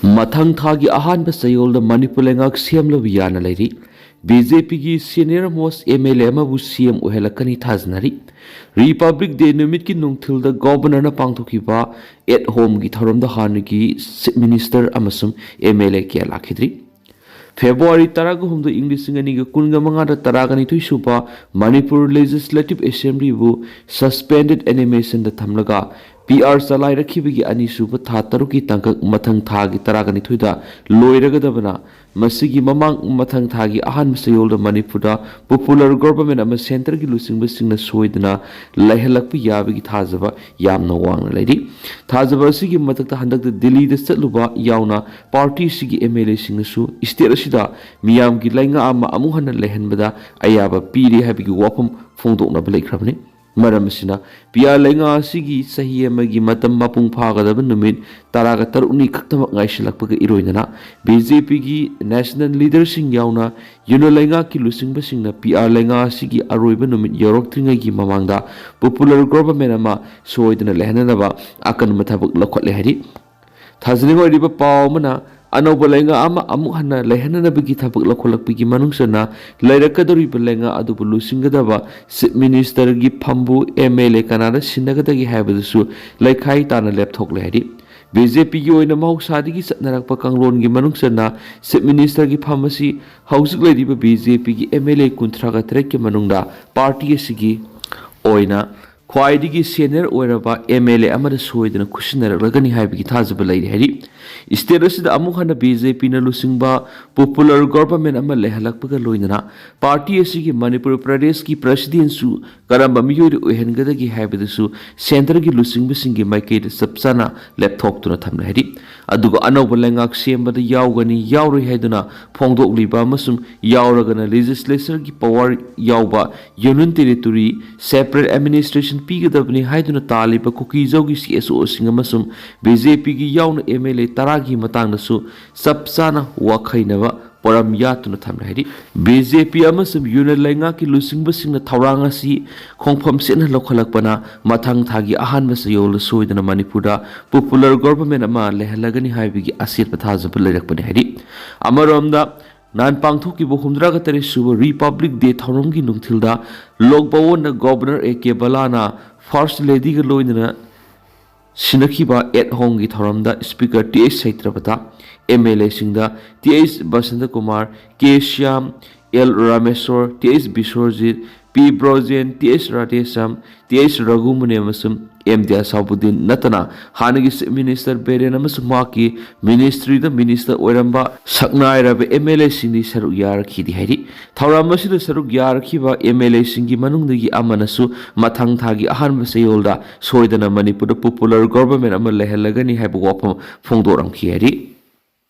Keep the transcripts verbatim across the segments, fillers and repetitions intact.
ꯃꯊꯪ ꯊꯥꯒꯤ ꯑꯍꯥꯟꯕ ꯆꯌꯣꯜꯗ ꯃꯅꯤꯄꯨꯔ ꯂꯩꯉꯥꯛ ꯁꯦꯝꯂꯕ ꯌꯥꯅ ꯂꯩꯔꯤ꯫ ꯕꯤ ꯖꯦ ꯄꯤꯒꯤ senior most M L A ꯑꯃꯕꯨ C M ꯑꯣꯏꯍꯜꯂꯛꯀꯅꯤ ꯊꯥꯖꯅꯔꯤ꯫ Republic Day ꯅꯨꯃꯤꯠꯀꯤ ꯅꯨꯡꯊꯤꯜꯗ Governorꯅ ꯄꯥꯡꯊꯣꯛꯈꯤꯕ at homeꯒꯤ ꯊꯧꯔꯝꯗ ꯍꯥꯟꯅꯒꯤ Chief Minister ꯑꯃꯁꯨꯡ M L A ꯀꯌꯥ ꯂꯥꯛꯈꯤꯗ꯭ꯔꯤ꯫ February ꯇꯔꯥꯒ ꯍꯨꯝꯗꯣꯏ, ꯏꯪ ꯂꯤꯁꯤꯡ ꯑꯅꯤꯒ ꯀꯨꯟꯒ ꯃꯉꯥꯗ ꯇꯔꯥꯒ ꯅꯤꯊꯣꯏ ꯁꯨꯕ ꯃꯅꯤꯄꯨꯔ Legislative Assemblyꯕꯨ suspended animationꯗ ꯊꯝꯂꯒ P R ꯆꯂꯥꯏꯔꯛꯈꯤꯕꯒꯤ ꯑꯅꯤꯁꯨꯕ ꯊꯥ ꯇꯔꯨꯛꯀꯤ ꯇꯥꯡꯀꯛ ꯃꯊꯪ ꯊꯥꯒꯤ ꯇꯔꯥꯒ ꯅꯤꯊꯣꯏꯗ ꯂꯣꯏꯔꯒꯗꯕꯅ, ꯃꯁꯤꯒꯤ ꯃꯃꯥꯡ ꯃꯊꯪ ꯊꯥꯒꯤ ꯑꯍꯥꯟꯕ ꯆꯌꯣꯜꯗ ꯃꯅꯤꯄꯨꯔꯗ popular government ꯑꯃ centreꯒꯤ ꯂꯨꯆꯤꯡꯕꯁꯤꯡꯅ ꯁꯣꯏꯗꯅ ꯂꯩꯍꯜꯂꯛꯄ ꯌꯥꯕꯒꯤ ꯊꯥꯖꯕ ꯌꯥꯝꯅ ꯋꯥꯡꯅ ꯂꯩꯔꯤ꯫ ꯊꯥꯖꯕ ꯑꯁꯤꯒꯤ ꯃꯊꯛꯇ ꯍꯟꯗꯛꯇ ꯗꯤꯜꯂꯤꯗ ꯆꯠꯂꯨꯕ ꯌꯥꯎꯅ party ꯑꯁꯤꯒꯤ M L Aꯁꯤꯡꯅꯁꯨ state ꯑꯁꯤꯗ ꯃꯤꯌꯥꯝꯒꯤ ꯂꯩꯉꯥꯛ ꯑꯃ ꯑꯃꯨꯛ ꯍꯟꯅ ꯂꯩꯍꯟꯕꯗ ꯑꯌꯥꯕ ꯄꯤꯔꯦ ꯍꯥꯏꯕꯒꯤ ꯋꯥꯐꯝ ꯐꯣꯡꯗꯣꯛꯅꯕ ꯂꯩꯈ꯭ꯔꯕꯅꯤ꯫ ꯃꯔꯝ ꯑꯁꯤꯅ P R ꯂꯩꯉꯥꯛ ꯑꯁꯤꯒꯤ ꯆꯍꯤ ꯑꯃꯒꯤ ꯃꯇꯝ ꯃꯄꯨꯡ ꯐꯥꯒꯗꯕ ꯅꯨꯃꯤꯠ ꯇꯔꯥꯒ ꯇꯔꯨꯛꯅꯤ ꯈꯛꯇꯃꯛ ꯉꯥꯏꯁꯤꯜꯂꯛꯄꯒ ꯏꯔꯣꯏꯅꯅ B J Pꯒꯤ national leaderꯁꯤꯡ ꯌꯥꯎꯅ Union ꯂꯩꯉꯥꯛꯀꯤ ꯂꯨꯆꯤꯡꯕꯁꯤꯡꯅ P R ꯂꯩꯉꯥꯛ ꯑꯁꯤꯒꯤ ꯑꯔꯣꯏꯕ ꯅꯨꯃꯤꯠ ꯌꯧꯔꯛꯇ꯭ꯔꯤꯉꯩꯒꯤ ꯃꯃꯥꯡꯗ popular government ꯑꯃ ꯁꯣꯏꯗꯅ ꯂꯩꯍꯟꯅꯅꯕ ꯑꯀꯟꯕ ꯊꯕꯛ ꯂꯧꯈꯠꯂꯦ ꯍꯥꯏꯔꯤ꯫ ꯊꯥꯖꯅꯤꯡꯉꯥꯏ ꯑꯣꯏꯔꯤꯕ ꯄꯥꯎ ꯑꯃꯅ, ꯑꯅꯧꯕ ꯂꯩꯉꯥꯛ ꯑꯃ ꯑꯃꯨꯛ ꯍꯟꯅ ꯂꯩꯍꯟꯅꯅꯕꯒꯤ ꯊꯕꯛ ꯂꯧꯈꯠꯂꯛꯄꯒꯤ ꯃꯅꯨꯡ ꯆꯟꯅ ꯂꯩꯔꯛꯀꯗꯧꯔꯤꯕ ꯂꯩꯉꯥꯛ ꯑꯗꯨꯕꯨ ꯂꯨꯆꯤꯡꯒꯗꯕ Chief Ministerꯒꯤ ꯐꯝꯕꯨ M L A ꯀꯅꯥꯗ ꯁꯤꯟꯅꯒꯗꯒꯦ ꯍꯥꯏꯕꯗꯨꯁꯨ ꯂꯩꯈꯥꯏ ꯇꯥꯅ ꯂꯦꯞꯊꯣꯛꯂꯦ ꯍꯥꯏꯔꯤ꯫ B J Pꯒꯤ ꯑꯣꯏꯅ ꯃꯍꯧꯁꯥꯗꯒꯤ ꯆꯠꯅꯔꯛꯄ ꯀꯥꯡꯂꯣꯟꯒꯤ ꯃꯅꯨꯡ ꯆꯟꯅ Chief Ministerꯒꯤ ꯐꯝ ꯑꯁꯤ ꯍꯧꯖꯤꯛ ꯂꯩꯔꯤꯕ B J Pꯒꯤ M L A ꯀꯨꯟꯊ꯭ꯔꯥꯒ ꯇꯔꯦꯠꯀꯤ ꯃꯅꯨꯡꯗ party ꯑꯁꯤꯒꯤ ꯑꯣꯏꯅ ꯈ꯭ꯋꯥꯏꯗꯒꯤ senior ꯑꯣꯏꯔꯕ M L A ꯑꯃꯗ ꯁꯣꯏꯗꯅ ꯈꯨꯠꯁꯤꯟꯅꯔꯛꯂꯒꯅꯤ ꯍꯥꯏꯕꯒꯤ ꯊꯥꯖꯕ ꯂꯩꯔꯤ ꯍꯥꯏꯔꯤ꯫ State ꯑꯁꯤꯗ ꯑꯃꯨꯛ ꯍꯟꯅ B J Pꯅ ꯂꯨꯆꯤꯡꯕ popular government ꯑꯃ ꯂꯩꯍꯜꯂꯛꯄꯒ ꯂꯣꯏꯅꯅ party ꯑꯁꯤꯒꯤ ꯃꯅꯤꯄꯨꯔ ꯄ꯭ꯔꯗꯦꯁꯀꯤ presidentꯁꯨ ꯀꯔꯝꯕ ꯃꯤꯑꯣꯏ ꯑꯣꯏꯍꯟꯒꯗꯒꯦ ꯍꯥꯏꯕꯗꯨꯁꯨ centreꯒꯤ ꯂꯨꯆꯤꯡꯕꯁꯤꯡꯒꯤ ꯃꯥꯏꯀꯩꯗ ꯆꯞ ꯆꯥꯅ ꯂꯦꯞꯊꯣꯛꯇꯨꯅ ꯊꯝꯂꯦ ꯍꯥꯏꯔꯤ꯫ ꯑꯗꯨꯒ ꯑꯅꯧꯕ ꯂꯩꯉꯥꯛ ꯁꯦꯝꯕꯗ ꯌꯥꯎꯒꯅꯤ ꯌꯥꯎꯔꯣꯏ ꯍꯥꯏꯗꯨꯅ ꯐꯣꯡꯗꯣꯛꯂꯤꯕ ꯑꯃꯁꯨꯡ ꯌꯥꯎꯔꯒꯅ legislatureꯒꯤ power ꯌꯥꯎꯕ Union Territory separate administration ꯄꯤꯒꯗꯕꯅꯤ ꯍꯥꯏꯗꯨꯅ ꯇꯥꯜꯂꯤꯕ ꯀꯨꯀꯤꯖꯧꯒꯤ C S Oꯁꯤꯡ ꯑꯃꯁꯨꯡ B J Pꯒꯤ ꯌꯥꯎꯅ M L A ꯇꯔꯥꯒꯤ ꯃꯇꯥꯡꯗꯁꯨ ꯆꯞ ꯆꯥꯅ ꯋꯥꯈꯩꯅꯕ ꯄꯣꯔꯝ ꯌꯥꯠꯇꯨꯅ ꯊꯝꯂꯦ ꯍꯥꯏꯔꯤ꯫ ꯕꯤ ꯖꯦ ꯄꯤ ꯑꯃꯁꯨꯡ ꯌꯨꯅꯤꯌꯟ ꯂꯩꯉꯥꯛꯀꯤ ꯂꯨꯆꯤꯡꯕꯁꯤꯡꯅ ꯊꯧꯔꯥꯡ ꯑꯁꯤ ꯈꯣꯡꯐꯝ ꯆꯦꯠꯅ ꯂꯧꯈꯠꯂꯛꯄꯅ ꯃꯊꯪ ꯊꯥꯒꯤ ꯑꯍꯥꯟꯕ ꯆꯌꯣꯜꯗ ꯁꯣꯏꯗꯅ ꯃꯅꯤꯄꯨꯔꯗ ꯄꯣꯄꯨꯂꯔ ꯒꯣꯚꯔꯟꯃꯦꯟ ꯑꯃ ꯂꯩꯍꯜꯂꯒꯅꯤ ꯍꯥꯏꯕꯒꯤ ꯑꯆꯦꯠꯄ ꯊꯥꯖꯕ ꯂꯩꯔꯛꯄꯅꯤ ꯍꯥꯏꯔꯤ꯫ ꯑꯃꯔꯣꯝꯗ, ꯅꯍꯥꯟ ꯄꯥꯡꯊꯣꯛꯈꯤꯕ ꯍꯨꯝꯗ꯭ꯔꯥꯒ ꯇꯔꯦꯠ ꯁꯨꯕ ꯔꯤꯄꯕ꯭ꯂꯤꯛ ꯗꯦ ꯊꯧꯔꯝꯒꯤ ꯅꯨꯡꯊꯤꯜꯗ ꯂꯣꯛ ꯚꯋꯟꯗ ꯒꯣꯚꯔꯅꯔ ꯑꯦ ꯀꯦ ꯕꯂꯥꯅ ꯐꯥꯔꯁ ꯂꯦꯗꯤꯒ ꯂꯣꯏꯅꯅ ꯁꯤꯟꯅꯈꯤꯕ ꯑꯦꯠ ꯍꯣꯝꯒꯤ ꯊꯧꯔꯝꯗ ꯁ꯭ꯄꯤꯀꯔ ꯇꯤ ꯑꯩꯆ ꯁꯩꯇ꯭ꯔꯄꯇ, ꯑꯦꯝ ꯑꯦꯜ ꯑꯦꯁꯤꯡꯗ T H Basantakumar, K Shyam, L Rameshwor, T H Biswajit, P Brojen, T H Radheshyam, T H Raghumani ꯑꯃꯁꯨꯡ ꯑꯦꯝ ꯗꯤꯌꯥ ꯁꯥꯕꯨꯗꯤꯟ ꯅꯠꯇꯅ ꯍꯥꯟꯅꯒꯤ ꯆꯤꯐ ꯃꯤꯅꯤꯁꯇꯔ ꯕꯤꯔꯦꯟ ꯑꯃꯁꯨꯡ ꯃꯍꯥꯛꯀꯤ ꯃꯤꯅꯤꯁꯇ꯭ꯔꯤꯗ ꯃꯤꯅꯤꯁꯇꯔ ꯑꯣꯏꯔꯝꯕ ꯁꯛꯅꯥꯏꯔꯕ ꯑꯦꯝ ꯑꯦꯜ ꯑꯦꯁꯤꯡꯗꯤ ꯁꯔꯨꯛ ꯌꯥꯔꯛꯈꯤꯗꯦ ꯍꯥꯏꯔꯤ꯫ ꯊꯧꯔꯝ ꯑꯁꯤꯗ ꯁꯔꯨꯛ ꯌꯥꯔꯛꯈꯤꯕ ꯑꯦꯝ ꯑꯦꯜ ꯑꯦꯁꯤꯡꯒꯤ ꯃꯅꯨꯡꯗꯒꯤ ꯑꯃꯅꯁꯨ ꯃꯊꯪ ꯊꯥꯒꯤ ꯑꯍꯥꯟꯕ ꯆꯌꯣꯜꯗ ꯁꯣꯏꯗꯅ ꯃꯅꯤꯄꯨꯔꯗ ꯄꯣꯄꯨꯂꯔ ꯒꯣꯚꯔꯟꯃꯦꯟ ꯑꯃ ꯂꯩꯍꯜꯂꯒꯅꯤ ꯍꯥꯏꯕ ꯋꯥꯐꯝ ꯐꯣꯡꯗꯣꯔꯛꯈꯤ ꯍꯥꯏꯔꯤ꯫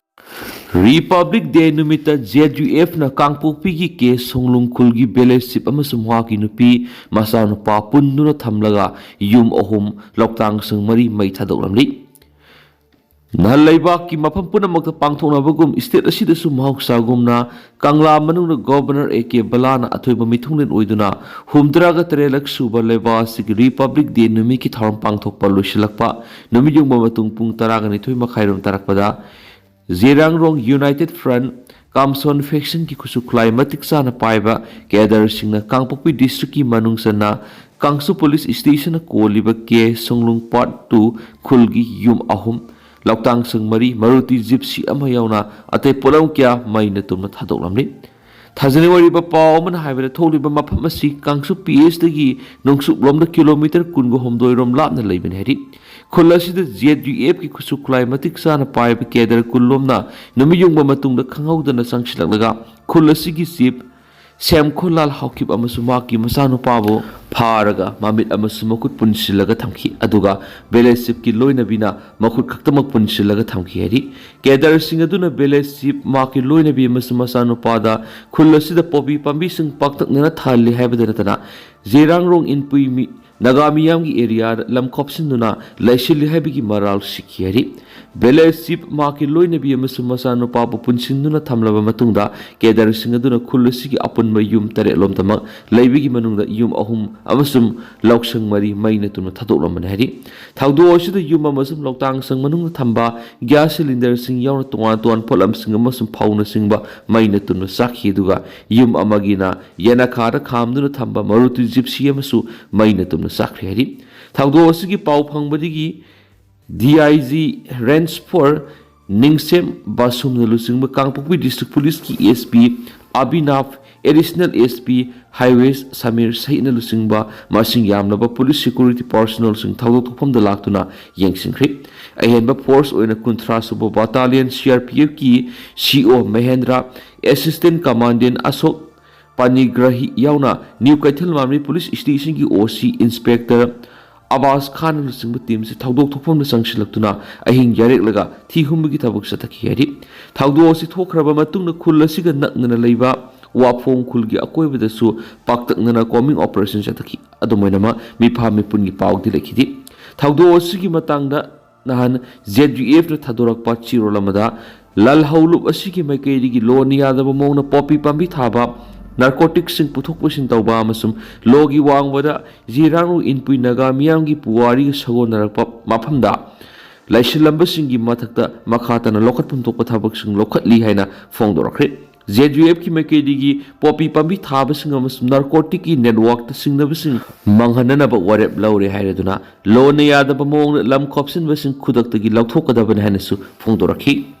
ꯔꯤꯄꯕ꯭ꯂꯤꯛ ꯗꯦ ꯅꯨꯃꯤꯠꯇ ꯖꯦ ꯌꯨ ꯑꯦꯐꯅ ꯀꯥꯡꯄꯣꯛꯄꯤꯒꯤ ꯀꯦ ꯁꯣꯡꯂꯨꯡ ꯈꯨꯜꯒꯤ ꯚꯤꯂꯦꯖ ꯆꯤꯐ ꯑꯃꯁꯨꯡ ꯃꯍꯥꯛꯀꯤ ꯅꯨꯄꯤ ꯃꯆꯥꯅꯨꯄꯥ ꯄꯨꯟꯗꯨꯅ ꯊꯝꯂꯒ ꯌꯨꯝ ꯑꯍꯨꯝ, ꯂꯧꯇꯥꯡꯁꯪ ꯃꯔꯤ ꯃꯩ ꯊꯥꯗꯣꯛꯂꯝꯂꯤ꯫ ꯅꯍꯥꯟ ꯂꯩꯕꯥꯛꯀꯤ ꯃꯐꯝ ꯄꯨꯝꯅꯃꯛꯇ ꯄꯥꯡꯊꯣꯛꯅꯕꯒꯨꯝ ꯁ꯭ꯇꯦꯠ ꯑꯁꯤꯗꯁꯨ ꯃꯍꯧꯁꯥꯒꯨꯝꯅ ꯀꯪꯂꯥ ꯃꯅꯨꯡꯗ ꯒꯣꯚꯔꯅꯔ ꯑꯦ ꯀꯦ ꯕꯂꯥꯅ ꯑꯊꯣꯏꯕ ꯃꯤꯊꯨꯡꯂꯦꯟ ꯑꯣꯏꯗꯨꯅ ꯍꯨꯝꯗ꯭ꯔꯥꯒ ꯇꯔꯦꯠꯂꯛ ꯁꯨꯕ ꯂꯩꯕꯥꯛ ꯑꯁꯤꯒꯤ ꯔꯤꯄꯕ꯭ꯂꯤꯛ ꯗꯦ ꯅꯨꯃꯤꯠꯀꯤ ꯊꯧꯔꯝ ꯄꯥꯡꯊꯣꯛꯄ ꯂꯣꯏꯁꯤꯜꯂꯛꯄ ꯅꯨꯃꯤꯠ ꯌꯨꯡꯕ ꯃꯇꯨꯡ ꯄꯨꯡ ꯇꯔꯥꯒ ꯅꯤꯊꯣꯏ ꯃꯈꯥꯏꯔꯣꯝ ꯇꯥꯔꯛꯄꯗ ꯖꯦꯔꯥꯡꯔꯣꯡ ꯌꯨꯅꯥꯏꯇꯦꯗ ꯐ꯭ꯔꯟꯠ ꯀꯥꯝꯁꯣꯟ ꯐꯦꯛꯁꯟꯒꯤ ꯈꯨꯠꯁꯨ ꯈꯨꯠꯂꯥꯏ ꯃꯇꯤꯛ ꯆꯥꯅ ꯄꯥꯏꯕ ꯀꯦꯗꯔꯁꯤꯡꯅ ꯀꯥꯡꯄꯣꯛꯄꯤ ꯗꯤꯁꯇ꯭ꯔꯤꯛꯀꯤ ꯃꯅꯨꯡ ꯆꯟꯅ ꯀꯥꯡꯁꯨ ꯄꯨꯂꯤꯁ ꯁ꯭ꯇꯦꯁꯟꯅ ꯀꯣꯜꯂꯤꯕ ꯀꯦ ꯁꯣꯡꯂꯨꯡ ꯄꯥꯔꯠ ꯇꯨ ꯈꯨꯜꯒꯤ ꯌꯨꯝ ꯑꯍꯨꯝ, ꯂꯧꯇꯥꯡꯁꯪ ꯃꯔꯤ, ꯃꯔꯨꯇꯤ ꯖꯤꯞꯁꯤ ꯑꯃ ꯌꯥꯎꯅ ꯑꯇꯩ ꯄꯣꯠꯂꯝ ꯀꯌꯥ ꯃꯩꯅ ꯇꯨꯝꯅ ꯊꯥꯗꯣꯛꯂꯝꯂꯤ꯫ ꯊꯥꯖꯅꯤꯡ ꯑꯣꯏꯔꯤꯕ ꯄꯥꯎ ꯑꯃꯅ ꯍꯥꯏꯕꯗ ꯊꯣꯛꯂꯤꯕ ꯃꯐꯝ ꯑꯁꯤ ꯀꯥꯡꯁꯨ ꯄꯤ ꯑꯦꯁꯇꯒꯤ ꯅꯣꯡꯆꯨꯞꯂꯣꯝꯗ ꯀꯤꯂꯣꯃꯤꯇꯔ ꯀꯨꯟꯒ ꯍꯨꯝꯗꯣꯏ ꯔꯣꯝ ꯂꯥꯞꯅ ꯂꯩꯕꯅꯤ ꯍꯥꯏꯔꯤ꯫ ꯈꯨꯜ ꯑꯁꯤꯗ ꯖꯦ ꯌꯨ ꯑꯦꯐꯀꯤ ꯈꯨꯠꯁꯨ ꯈꯨꯠꯂꯥꯏ ꯃꯇꯤꯛ ꯆꯥꯅ ꯄꯥꯏꯕ ꯀꯦꯗꯔ ꯀꯨꯟꯂꯣꯝꯅ ꯅꯨꯃꯤꯠ ꯌꯨꯡꯕ ꯃꯇꯨꯡꯗ ꯈꯪꯍꯧꯗꯅ ꯆꯪꯁꯤꯜꯂꯛꯂꯒ ꯈꯨꯜ ꯑꯁꯤꯒꯤ ꯆꯤꯐ ꯁꯦꯝꯈꯣꯜꯂꯥꯜ ꯍꯥꯎꯈꯤꯕ ꯑꯃꯁꯨꯡ ꯃꯍꯥꯛꯀꯤ ꯃꯆꯥꯅꯨꯄꯥꯕꯨ ꯐꯥꯔꯒ ꯃꯃꯤꯠ ꯑꯃꯁꯨꯡ ꯃꯈꯨꯠ ꯄꯨꯟꯁꯤꯜꯂꯒ ꯊꯝꯈꯤ, ꯑꯗꯨꯒ ꯚꯤꯂꯦꯖ ꯆꯤꯐꯀꯤ ꯂꯣꯏꯅꯕꯤꯅ ꯃꯈꯨꯠ ꯈꯛꯇꯃꯛ ꯄꯨꯟꯁꯤꯜꯂꯒ ꯊꯝꯈꯤ ꯍꯥꯏꯔꯤ꯫ ꯀꯦꯗꯔꯁꯤꯡ ꯑꯗꯨꯅ ꯚꯤꯂꯦꯖ ꯆꯤꯐ, ꯃꯍꯥꯛꯀꯤ ꯂꯣꯏꯅꯕꯤ ꯑꯃꯁꯨꯡ ꯃꯆꯥꯅꯨꯄꯥꯗ ꯈꯨꯜ ꯑꯁꯤꯗ ꯄꯣꯄꯤ ꯄꯥꯝꯕꯤꯁꯤꯡ ꯄꯥꯛꯇꯛꯅꯅ ꯊꯥꯍꯜꯂꯤ ꯍꯥꯏꯕꯗ ꯅꯠꯇꯅ ꯖꯦꯔꯥꯡꯔꯣꯡ ꯏꯟꯄꯨꯏ ꯃꯤ-, ꯅꯥꯒꯥ ꯃꯤꯌꯥꯝꯒꯤ ꯑꯦꯔꯤꯌꯥꯗ ꯂꯝ ꯈꯣꯞꯁꯤꯟꯗꯨꯅ ꯂꯩꯁꯤꯜꯂꯤ ꯍꯥꯏꯕꯒꯤ ꯃꯔꯥꯜ ꯁꯤꯈꯤ ꯍꯥꯏꯔꯤ꯫ ꯚꯤꯂꯦꯖ ꯆꯤꯐ ꯃꯍꯥꯛꯀꯤ ꯂꯣꯏꯅꯕꯤ ꯑꯃꯁꯨꯡ ꯃꯆꯥꯅꯨꯄꯥꯕꯨ ꯄꯨꯟꯁꯤꯟꯗꯨꯅ ꯊꯝꯂꯕ ꯃꯇꯨꯡꯗ, ꯀꯦꯗꯔꯁꯤꯡ ꯑꯗꯨꯅ ꯈꯨꯜ ꯑꯁꯤꯒꯤ ꯑꯄꯨꯟꯕ ꯌꯨꯝ ꯇꯔꯦꯠꯂꯣꯝꯗꯃꯛ ꯂꯩꯕꯒꯤ ꯃꯅꯨꯡꯗ ꯌꯨꯝ ꯑꯍꯨꯝ ꯑꯃꯁꯨꯡ ꯂꯧꯁꯪ ꯃꯔꯤ ꯃꯩꯅ ꯇꯨꯅ ꯊꯥꯗꯣꯛꯂꯝꯕꯅꯤ ꯍꯥꯏꯔꯤ꯫ ꯊꯧꯗꯣꯛ ꯑꯁꯤꯗ ꯌꯨꯝ ꯑꯃꯁꯨꯡ ꯂꯧꯇꯥꯡꯁꯪ ꯃꯅꯨꯡꯗ ꯊꯝꯕ ꯒ꯭ꯌꯥꯁ ꯁꯤꯂꯤꯟꯗꯔꯁꯤꯡ ꯌꯥꯎꯅ ꯇꯣꯉꯥꯟ ꯇꯣꯉꯥꯟꯕ ꯄꯣꯠꯂꯝꯁꯤꯡ ꯑꯃꯁꯨꯡ ꯐꯧꯅꯆꯤꯡꯕ ꯃꯩꯅ ꯇꯨꯅ ꯆꯥꯛꯈꯤ, ꯑꯗꯨꯒ ꯌꯨꯝ ꯑꯃꯒꯤꯅ ꯌꯦꯅꯈꯥꯗ ꯈꯥꯝꯗꯨꯅ ꯊꯝꯕ ꯃꯔꯨꯇꯤ ꯖꯤꯞꯁꯤ ꯑꯃꯁꯨ ꯃꯩꯅ ꯇꯨꯝꯅ ꯆꯥꯛꯈ꯭ꯔꯦ ꯍꯥꯏꯔꯤ꯫ ꯊꯧꯗꯣꯛ ꯑꯁꯤꯒꯤ ꯄꯥꯎ ꯐꯪꯕꯗꯒꯤ D I G range four ꯅꯤꯡꯁꯦꯝ ꯕꯥꯁꯨꯝꯅ ꯂꯨꯆꯤꯡꯕ ꯀꯥꯡꯄꯣꯛꯄꯤ ꯗꯤꯁꯇ꯭ꯔꯤꯛ ꯄꯨꯂꯤꯁꯀꯤ S P ꯑꯕꯤꯅꯥꯚ, additional S P ꯍꯥꯏꯋꯦꯁ Samir ꯁꯍꯤꯠꯅ ꯂꯨꯆꯤꯡꯕ ꯃꯁꯤꯡ ꯌꯥꯝꯂꯕ ꯄꯨꯂꯤꯁ ꯁꯦꯀ꯭ꯌꯨꯔꯤꯇꯤ ꯄꯥꯔꯁꯣꯅꯦꯜꯁꯤꯡ ꯊꯧꯗꯣꯛ ꯊꯣꯛꯐꯝꯗ ꯂꯥꯛꯇꯨꯅ ꯌꯦꯡꯁꯤꯟꯈ꯭ꯔꯦ꯫ ꯑꯍꯦꯟꯕ ꯐꯣꯔꯁ ꯑꯣꯏꯅ ꯀꯨꯟꯊ꯭ꯔꯥ ꯁꯨꯕ ꯕꯥꯇꯥꯂꯤꯌꯟ ꯁꯤ ꯑꯥꯔ ꯄꯤ ꯑꯦꯐꯀꯤ ꯁꯤ ꯑꯣ ꯃꯍꯦꯟꯗ꯭ꯔ, ꯑꯦꯁꯤꯁꯇꯦꯟ ꯀꯃꯥꯟꯗꯦꯟ ꯑꯁꯣꯛ ꯄꯥꯅꯤꯒ꯭ꯔꯍꯤ ꯌꯥꯎꯅ ꯅ꯭ꯌꯨ ꯀꯩꯊꯦꯜ ꯃꯥꯟꯕꯤ ꯄꯨꯂꯤꯁ ꯁ꯭ꯇꯦꯁꯟꯒꯤ ꯑꯣ ꯁꯤ ꯏꯟꯁꯄꯦꯛꯇꯔ ꯑꯕꯥꯁ ꯈꯥꯟꯅ ꯂꯨꯆꯤꯡꯕ ꯇꯤꯝꯁꯤ ꯊꯧꯗꯣꯛ ꯊꯣꯛꯐꯝꯗ ꯆꯪꯁꯤꯜꯂꯛꯇꯨꯅ ꯑꯍꯤꯡ ꯌꯥꯔꯦꯛꯂꯒ ꯊꯤ ꯍꯨꯝꯕꯒꯤ ꯊꯕꯛ ꯆꯠꯊꯈꯤ ꯍꯥꯏꯔꯤ꯫ ꯊꯧꯗꯣꯛ ꯑꯁꯤ ꯊꯣꯛꯈ꯭ꯔꯕ ꯃꯇꯨꯡꯗ ꯈꯨꯜ ꯑꯁꯤꯒ ꯅꯛꯅꯅ ꯂꯩꯕ ꯋꯥꯐꯣꯡ ꯈꯨꯜꯒꯤ ꯑꯀꯣꯏꯕꯗꯁꯨ ꯄꯥꯛꯇꯛꯅꯅ ꯀꯣꯝꯕꯤꯡ ꯑꯣꯄꯔꯦꯁꯟ ꯆꯠꯊꯈꯤ꯫ ꯑꯗꯨꯝ ꯑꯣꯏꯅꯃꯛ, ꯃꯤꯐꯥ ꯃꯤꯄꯨꯟꯒꯤ ꯄꯥꯎꯗꯤ ꯂꯩꯈꯤꯗꯦ꯫ ꯊꯧꯗꯣꯛ ꯑꯁꯤꯒꯤ ꯃꯇꯥꯡꯗ ꯅꯍꯥꯟ ꯖꯦꯗ ꯌꯨ ꯑꯦꯐꯅ ꯊꯥꯗꯣꯔꯛꯄ ꯆꯦꯔꯣꯜ ꯑꯃꯗ, ꯂꯥꯜꯍꯧꯂꯨꯞ ꯑꯁꯤꯒꯤ ꯃꯥꯏꯀꯩꯗꯒꯤ ꯂꯣꯅ ꯌꯥꯗꯕ ꯃꯑꯣꯡꯗ ꯄꯣꯄꯤ ꯄꯥꯝꯕꯤ ꯊꯥꯕ, ꯅꯥꯔꯀꯣꯇꯤꯛꯁꯤꯡ ꯄꯨꯊꯣꯛ ꯄꯨꯁꯤꯟ ꯇꯧꯕ ꯑꯃꯁꯨꯡ ꯂꯣꯒꯤ ꯋꯥꯡꯃꯗ ꯖꯤꯔꯥꯡꯂꯨ ꯏꯟꯄꯨꯏ ꯅꯥꯒꯥ ꯃꯤꯌꯥꯝꯒꯤ ꯄꯨꯋꯥꯔꯤꯒ ꯁꯥꯒꯣꯟꯅꯔꯛꯄ ꯃꯐꯝꯗ ꯂꯩꯁꯤꯜꯂꯝꯕꯁꯤꯡꯒꯤ ꯃꯊꯛꯇ ꯃꯈꯥ ꯇꯥꯅ ꯂꯧꯈꯠꯐꯝ ꯊꯣꯛꯄ ꯊꯕꯛꯁꯤꯡ ꯂꯧꯈꯠꯂꯤ ꯍꯥꯏꯅ ꯐꯣꯡꯗꯣꯔꯛꯈ꯭ꯔꯦ꯫ ꯖꯦꯗ ꯌꯨ ꯑꯦꯐꯀꯤ ꯃꯥꯏꯀꯩꯗꯒꯤ ꯄꯣꯄꯤ ꯄꯥꯝꯕꯤ ꯊꯥꯕꯁꯤꯡ ꯑꯃꯁꯨꯡ ꯅꯥꯔꯀꯣꯇꯤꯛꯀꯤ ꯅꯦꯠꯋꯥꯔꯛꯇ ꯁꯤꯡꯅꯕꯁꯤꯡ ꯃꯥꯡꯍꯟꯅꯅꯕ ꯋꯥꯔꯦꯞ ꯂꯧꯔꯦ ꯍꯥꯏꯔꯗꯨꯅ, ꯂꯣꯟꯅ ꯌꯥꯗꯕ ꯃꯑꯣꯡꯗ ꯂꯝ ꯈꯣꯞꯆꯤꯟꯕꯁꯤꯡ ꯈꯨꯗꯛꯇꯒꯤ ꯂꯧꯊꯣꯛꯀꯗꯕꯅꯤ ꯍꯥꯏꯅꯁꯨ ꯐꯣꯡꯗꯣꯔꯛꯈꯤ꯫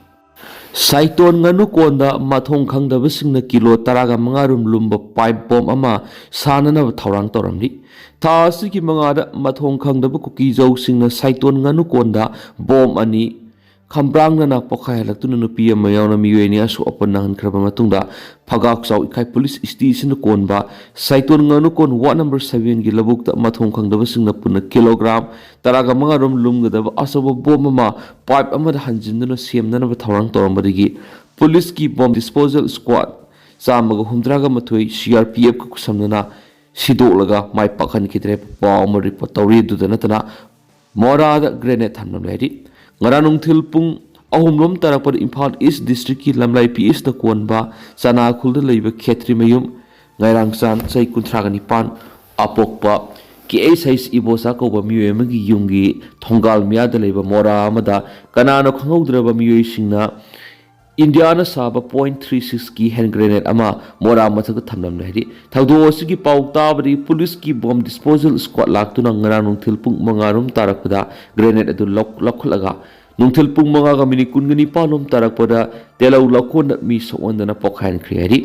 ꯁꯥꯏꯇꯣꯟ ꯉꯥꯅꯨꯀꯣꯟꯗ ꯃꯊꯣꯡ ꯈꯪꯗꯕꯁꯤꯡꯅ ꯀꯤꯂꯣ ꯇꯔꯥꯒ ꯃꯉꯥ ꯔꯨꯝ ꯂꯨꯝꯕ ꯄꯥꯏꯞ ꯕꯣꯝ ꯑꯃ ꯁꯥꯅꯅꯕ ꯊꯧꯔꯥꯡ ꯇꯧꯔꯝꯂꯤ꯫ ꯊꯥ ꯑꯁꯤꯒꯤ ꯃꯉꯥꯗ ꯃꯊꯣꯡ ꯈꯪꯗꯕ ꯀꯨꯀꯤꯖꯧꯁꯤꯡꯅ ꯁꯥꯏꯇꯣꯟ ꯉꯥꯅꯨꯀꯣꯟꯗ ꯕꯣꯝ ꯑꯅꯤ ꯈꯝꯕ꯭ꯔꯥꯡꯅꯅ ꯄꯣꯈꯥꯏꯍꯜꯂꯛꯇꯨꯅ ꯅꯨꯄꯤ ꯑꯃ ꯌꯥꯎꯅ ꯃꯤꯑꯣꯏ ꯑꯅꯤ ꯑꯁꯣꯛ ꯑꯄꯟ ꯅꯪꯍꯟꯈ꯭ꯔꯕ ꯃꯇꯨꯡꯗ, ꯐꯒꯥꯛ ꯆꯥꯎ ꯏꯀꯥꯏ ꯄꯨꯂꯤꯁ ꯁ꯭ꯇꯦꯁꯟꯅ ꯀꯣꯟꯕ ꯁꯥꯏꯇꯣꯟ ꯉꯥꯅꯨꯀꯣꯟ ꯋꯥꯔꯗ ꯅꯝꯕꯔ ꯁꯚꯦꯟꯒꯤ ꯂꯧꯕꯨꯛꯇ ꯃꯊꯣꯡ ꯈꯪꯗꯕꯁꯤꯡꯅ ꯄꯨꯟꯅ ꯀꯤꯂꯣꯒ꯭ꯔꯥꯝ ꯇꯔꯥꯒ ꯃꯉꯥ ꯔꯣꯝ ꯂꯨꯝꯒꯗꯕ ꯑꯆꯧꯕ ꯕꯣꯝ ꯑꯃ ꯄꯥꯏꯞ ꯑꯃꯗ ꯍꯟꯖꯤꯟꯗꯨꯅ ꯁꯦꯝꯅꯅꯕ ꯊꯧꯔꯥꯡ ꯇꯧꯔꯝꯕꯗꯒꯤ, ꯄꯨꯂꯤꯁꯀꯤ ꯕꯣꯝ ꯗꯤꯁꯄꯣꯖꯦꯜ ꯁ꯭ꯀ꯭ꯋꯥꯗ ꯆꯥꯝꯃꯒ ꯍꯨꯝꯗ꯭ꯔꯥꯒ ꯃꯥꯊꯣꯏ ꯁꯤ ꯑꯥꯔ ꯄꯤ ꯑꯦꯐꯀ ꯈꯨꯠꯁꯝꯅꯅ ꯁꯤꯗꯣꯛꯂꯒ ꯃꯥꯏ ꯄꯥꯛꯍꯟꯈꯤꯗ꯭ꯔꯦ ꯍꯥꯏꯕ ꯄꯥꯎ ꯑꯃ ꯔꯤꯄꯣꯔꯠ ꯇꯧꯔꯤ꯫ ꯑꯗꯨꯗ ꯅꯠꯇꯅ ꯃꯣꯔꯥꯗ ꯒ꯭ꯔꯦꯅꯦꯗ ꯊꯝꯂꯝꯂꯦ ꯍꯥꯏꯔꯤ꯫ ꯉꯔꯥꯡ ꯅꯨꯡꯊꯤꯜ ꯄꯨꯡ ꯑꯍꯨꯝ ꯂꯣꯝ ꯇꯥꯔꯛꯄꯗ ꯏꯝꯐꯥꯜ ꯏꯁ ꯗꯤꯁꯇ꯭ꯔꯤꯛꯀꯤ ꯂꯝꯂꯥꯏ ꯄꯤ ꯏꯁꯅ ꯀꯣꯟꯕ ꯆꯅꯥꯈꯨꯜꯗ ꯂꯩꯕ ꯈꯦꯇ꯭ꯔꯤ ꯃꯌꯨꯝ ꯉꯥꯏꯔꯥꯡꯆꯥꯟ ꯆꯍꯤ ꯀꯨꯟꯊ꯭ꯔꯥꯒ ꯅꯤꯄꯥꯟ ꯑꯄꯣꯛꯄ ꯀꯦ ꯑꯩꯆ ꯑꯩꯆ ꯏꯕꯣꯆꯥ ꯀꯧꯕ ꯃꯤꯑꯣꯏ ꯑꯃꯒꯤ ꯌꯨꯝꯒꯤ ꯊꯣꯡꯒꯥꯜ ꯃꯌꯥꯗ ꯂꯩꯕ ꯃꯣꯔꯥ ꯑꯃꯗ ꯀꯅꯥꯅꯣ ꯈꯪꯍꯧꯗ꯭ꯔꯕ ꯃꯤꯑꯣꯏꯁꯤꯡꯅ ꯏꯟꯗꯤꯌꯥꯅ ꯁꯥꯕ ꯄꯣꯏꯟ ꯊ꯭ꯔꯤ ꯁꯤꯛꯁꯀꯤ ꯍꯦꯟ ꯒ꯭ꯔꯦꯅꯦꯗ ꯑꯃ ꯃꯣꯔꯥ ꯃꯊꯛꯇ ꯊꯝꯂꯝꯂꯦ ꯍꯥꯏꯔꯤ꯫ ꯊꯧꯗꯣꯛ ꯑꯁꯤꯒꯤ ꯄꯥꯎ ꯇꯥꯕꯗꯒꯤ ꯄꯨꯂꯤꯁꯀꯤ ꯕꯣꯝ ꯗꯤꯁꯄꯣꯖꯦꯜ ꯁ꯭ꯀ꯭ꯋꯥꯗ ꯂꯥꯛꯇꯨꯅ ꯉꯔꯥꯡ ꯅꯨꯡꯊꯤꯜ ꯄꯨꯡ ꯃꯉꯥ ꯔꯣꯝ ꯇꯥꯔꯛꯄꯗ ꯒ꯭ꯔꯦꯅꯦꯗ ꯑꯗꯨ ꯂꯧ-, ꯂꯧꯈꯠꯂꯒ ꯅꯨꯡꯊꯤꯜ ꯄꯨꯡ ꯃꯉꯥꯒ ꯃꯤꯅꯤꯠ ꯀꯨꯟꯒ ꯅꯤꯄꯥꯟ ꯂꯣꯝ ꯇꯥꯔꯛꯄꯗ ꯇꯦꯂꯧ ꯂꯧꯈꯣꯟꯗ ꯃꯤ ꯁꯣꯛꯍꯟꯗꯅ ꯄꯣꯈꯥꯏꯍꯟꯈ꯭ꯔꯦ ꯍꯥꯏꯔꯤ꯫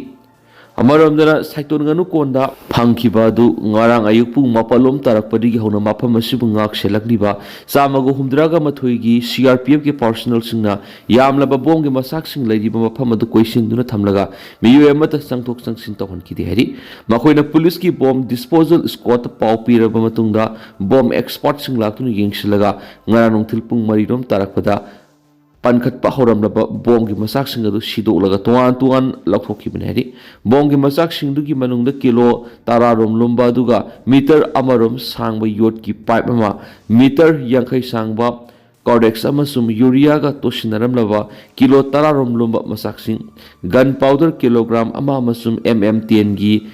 ꯑꯃꯔꯣꯝꯗꯅ ꯁꯥꯏꯇꯣꯟ ꯉꯥꯅꯨꯀꯣꯟꯗ ꯐꯪꯈꯤꯕ ꯑꯗꯨ ꯉꯔꯥꯡ ꯑꯌꯨꯛ ꯄꯨꯡ ꯃꯥꯄꯜ ꯂꯣꯝ ꯇꯥꯔꯛꯄꯗꯒꯤ ꯍꯧꯅ ꯃꯐꯝ ꯑꯁꯤꯕꯨ ꯉꯥꯛ ꯁꯦꯜꯂꯛꯂꯤꯕ ꯆꯥꯝꯃꯒ ꯍꯨꯝꯗ꯭ꯔꯥꯒ ꯃꯥꯊꯣꯏꯒꯤ ꯁꯤ ꯑꯥꯔ ꯄꯤ ꯑꯦꯐꯀꯤ ꯄꯥꯔꯁꯣꯅꯦꯜꯁꯤꯡꯅ ꯌꯥꯝꯂꯕ ꯕꯣꯝꯒꯤ ꯃꯆꯥꯛꯁꯤꯡ ꯂꯩꯔꯤꯕ ꯃꯐꯝ ꯑꯗꯨ ꯀꯣꯏꯁꯤꯟꯗꯨꯅ ꯊꯝꯂꯒ ꯃꯤꯑꯣꯏ ꯑꯃꯠꯇ ꯆꯪꯊꯣꯛ ꯆꯪꯁꯤꯟ ꯇꯧꯍꯟꯈꯤꯗꯦ ꯍꯥꯏꯔꯤ꯫ ꯃꯈꯣꯏꯅ ꯄꯨꯂꯤꯁꯀꯤ ꯕꯣꯝ ꯗꯤꯁꯄꯣꯖꯦꯜ ꯁ꯭ꯀ꯭ꯋꯥꯗꯇ ꯄꯥꯎ ꯄꯤꯔꯕ ꯃꯇꯨꯡꯗ ꯕꯣꯝ ꯑꯦꯛꯁꯄꯥꯔꯠꯁꯤꯡ ꯂꯥꯛꯇꯨꯅ ꯌꯦꯡꯁꯤꯜꯂꯒ ꯉꯔꯥꯡ ꯅꯨꯡꯊꯤꯜ ꯄꯨꯡ ꯃꯔꯤ ꯔꯣꯝ ꯇꯥꯔꯛꯄꯗ ꯄꯟꯈꯠꯄ ꯍꯧꯔꯝꯂꯕ ꯕꯣꯝꯒꯤ ꯃꯆꯥꯛꯁꯤꯡ ꯑꯗꯨ ꯁꯤꯗꯣꯛꯂꯒ ꯇꯣꯉꯥꯟ ꯇꯣꯉꯥꯟ ꯂꯧꯊꯣꯛꯈꯤꯕꯅꯤ ꯍꯥꯏꯔꯤ꯫ ꯕꯣꯝꯒꯤ ꯃꯆꯥꯛꯁꯤꯡꯗꯨꯒꯤ ꯃꯅꯨꯡꯗ ꯀꯤꯂꯣ ꯇꯔꯥ ꯔꯣꯝ ꯂꯨꯝꯕ ꯑꯗꯨꯒ ꯃꯤꯇꯔ ꯑꯃ ꯔꯣꯝ ꯁꯥꯡꯕ ꯌꯣꯠꯀꯤ ꯄꯥꯏꯞ ꯑꯃ, ꯃꯤꯇꯔ ꯌꯥꯡꯈꯩ ꯁꯥꯡꯕ ꯀꯣꯔꯗꯦꯛꯁ ꯑꯃꯁꯨꯡ ꯌꯨꯔꯤꯌꯥꯒ ꯇꯣꯠꯁꯤꯟꯅꯔꯝꯂꯕ ꯀꯤꯂꯣ ꯇꯔꯥ ꯔꯣꯝ ꯂꯨꯝꯕ ꯃꯆꯥꯛꯁꯤꯡ, ꯒꯟ ꯄꯥꯎꯗꯔ ꯀꯤꯂꯣꯒ꯭ꯔꯥꯝ ꯑꯃ ꯑꯃꯁꯨꯡ ꯑꯦꯝ ꯑꯦꯝ ꯇꯦꯟꯒꯤ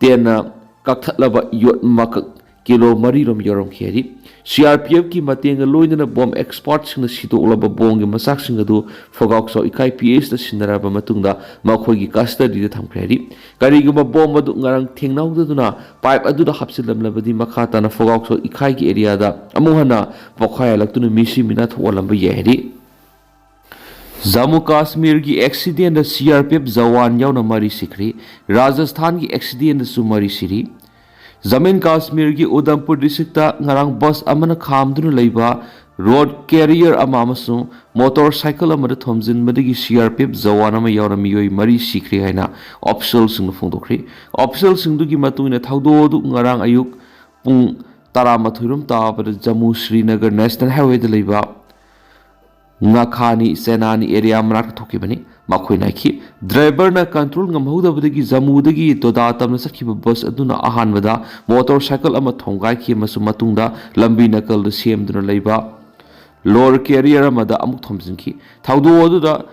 ꯇꯦꯟꯅ ꯀꯛꯊꯠꯂꯕ ꯌꯣꯠ ꯃꯀꯛ ꯀꯤꯂꯣ ꯃꯔꯤ ꯔꯣꯝ ꯌꯧꯔꯝꯈꯤ ꯍꯥꯏꯔꯤ꯫ ꯁꯤ ꯑꯥꯔ ꯄꯤ ꯑꯦꯐꯀꯤ ꯃꯇꯦꯡꯒ ꯂꯣꯏꯅꯅ ꯕꯣꯝ ꯑꯦꯛꯁꯄꯥꯔꯠꯁꯤꯡꯅ ꯁꯤꯗꯣꯛꯂꯕ ꯕꯣꯝꯒꯤ ꯃꯆꯥꯛꯁꯤꯡ ꯑꯗꯨ ꯐꯣꯒꯥꯎ ꯆꯥꯎ ꯏꯀꯥꯏ ꯄꯤ ꯑꯦꯁꯇ ꯁꯤꯟꯅꯔꯕ ꯃꯇꯨꯡꯗ ꯃꯈꯣꯏꯒꯤ ꯀꯁꯇꯗꯤꯗ ꯊꯝꯈ꯭ꯔꯦ ꯍꯥꯏꯔꯤ꯫ ꯀꯔꯤꯒꯨꯝꯕ ꯕꯣꯝ ꯑꯗꯨ ꯉꯔꯥꯡ ꯊꯦꯡꯅꯍꯧꯗꯗꯨꯅ ꯄꯥꯏꯞ ꯑꯗꯨꯗ ꯍꯥꯞꯆꯤꯜꯂꯝꯂꯕꯗꯤ ꯃꯈꯥ ꯇꯥꯅ ꯐꯣꯒꯥꯎ ꯆꯥꯎ ꯏꯀꯥꯏꯒꯤ ꯑꯦꯔꯤꯌꯥꯗ ꯑꯃꯨꯛ ꯍꯟꯅ ꯄꯣꯈꯥꯏꯍꯜꯂꯛꯇꯨꯅ ꯃꯤꯁꯤ ꯃꯤꯅꯥ ꯊꯣꯛꯍꯜꯂꯝꯕ ꯌꯥꯏ ꯍꯥꯏꯔꯤ꯫ Jammu ꯀꯥꯁꯃꯤꯔꯒꯤ ꯑꯦꯛꯁꯤꯗꯦꯟꯗ C R P F Jawan ꯌꯥꯎꯅ ꯃꯔꯤ ꯁꯤꯈ꯭ꯔꯤ꯫ ꯔꯥꯖꯁꯊꯥꯟꯒꯤ ꯑꯦꯛꯁꯤꯗꯦꯟꯗꯁꯨ ꯃꯔꯤ ꯁꯤꯔꯤ꯫ ꯖꯝꯃꯨ ꯀꯥꯁꯃꯤꯔꯒꯤ ꯎꯗꯝꯄꯨꯔ ꯗꯤꯁꯇ꯭ꯔꯤꯛꯇ ꯉꯔꯥꯡ ꯕꯁ ꯑꯃꯅ ꯈꯥꯝꯗꯨꯅ ꯂꯩꯕ ꯔꯣꯗ ꯀꯦꯔꯤꯌꯔ ꯑꯃ ꯑꯃꯁꯨꯡ ꯃꯣꯇꯣꯔ ꯁꯥꯏꯀꯜ ꯑꯃꯗ ꯊꯣꯝꯖꯤꯟꯕꯗꯒꯤ C R P F Jawan ꯑꯃ ꯌꯥꯎꯅ ꯃꯤꯑꯣꯏ ꯃꯔꯤ ꯁꯤꯈ꯭ꯔꯦ ꯍꯥꯏꯅ ꯑꯣꯐꯤꯁꯤꯌꯦꯜꯁꯤꯡꯅ ꯐꯣꯡꯗꯣꯛꯈ꯭ꯔꯤ꯫ ꯑꯣꯐꯤꯁꯤꯌꯦꯜꯁꯤꯡꯗꯨꯒꯤ ꯃꯇꯨꯡ ꯏꯟꯅ ꯊꯧꯗꯣꯛ ꯑꯗꯨ ꯉꯔꯥꯡ ꯑꯌꯨꯛ ꯄꯨꯡ ꯇꯔꯥꯃꯥꯊꯣꯏ ꯔꯣꯝ ꯇꯥꯕꯗ ꯖꯝꯃꯨ ꯁ꯭ꯔꯤꯅꯒꯔ ꯅꯦꯁꯅꯦꯜ ꯍꯥꯏꯋꯦꯗ ꯂꯩꯕ ꯉꯥꯈꯥꯅꯤ ꯁꯦꯅꯥꯅꯤ ꯑꯦꯔꯤꯌꯥ ꯃꯅꯥꯛꯇ ꯊꯣꯛꯈꯤꯕꯅꯤ꯫ ꯃꯈꯣꯏꯅ ꯍꯥꯏꯈꯤ, ꯗ꯭ꯔꯥꯏꯚꯔꯅ ꯀꯟꯇ꯭ꯔꯣꯜ ꯉꯝꯍꯧꯗꯕꯗꯒꯤ ꯖꯝꯃꯨꯗꯒꯤ ꯗꯣꯗꯥ ꯇꯝꯅ ꯆꯠꯈꯤꯕ ꯕꯁ ꯑꯗꯨꯅ ꯑꯍꯥꯟꯕꯗ ꯃꯣꯇꯣꯔ ꯁꯥꯏꯀꯜ ꯑꯃ ꯊꯣꯝꯒꯥꯏꯈꯤ ꯑꯃꯁꯨꯡ ꯃꯇꯨꯡꯗ ꯂꯝꯕꯤ ꯅꯥꯀꯜꯗ ꯁꯦꯝꯗꯨꯅ ꯂꯩꯕ ꯂꯣꯗ ꯀꯦꯔꯤꯌꯔ ꯑꯃꯗ ꯑꯃꯨꯛ ꯊꯣꯝꯖꯤꯟꯈꯤ꯫ ꯊꯧꯗꯣꯛ ꯑꯗꯨꯗ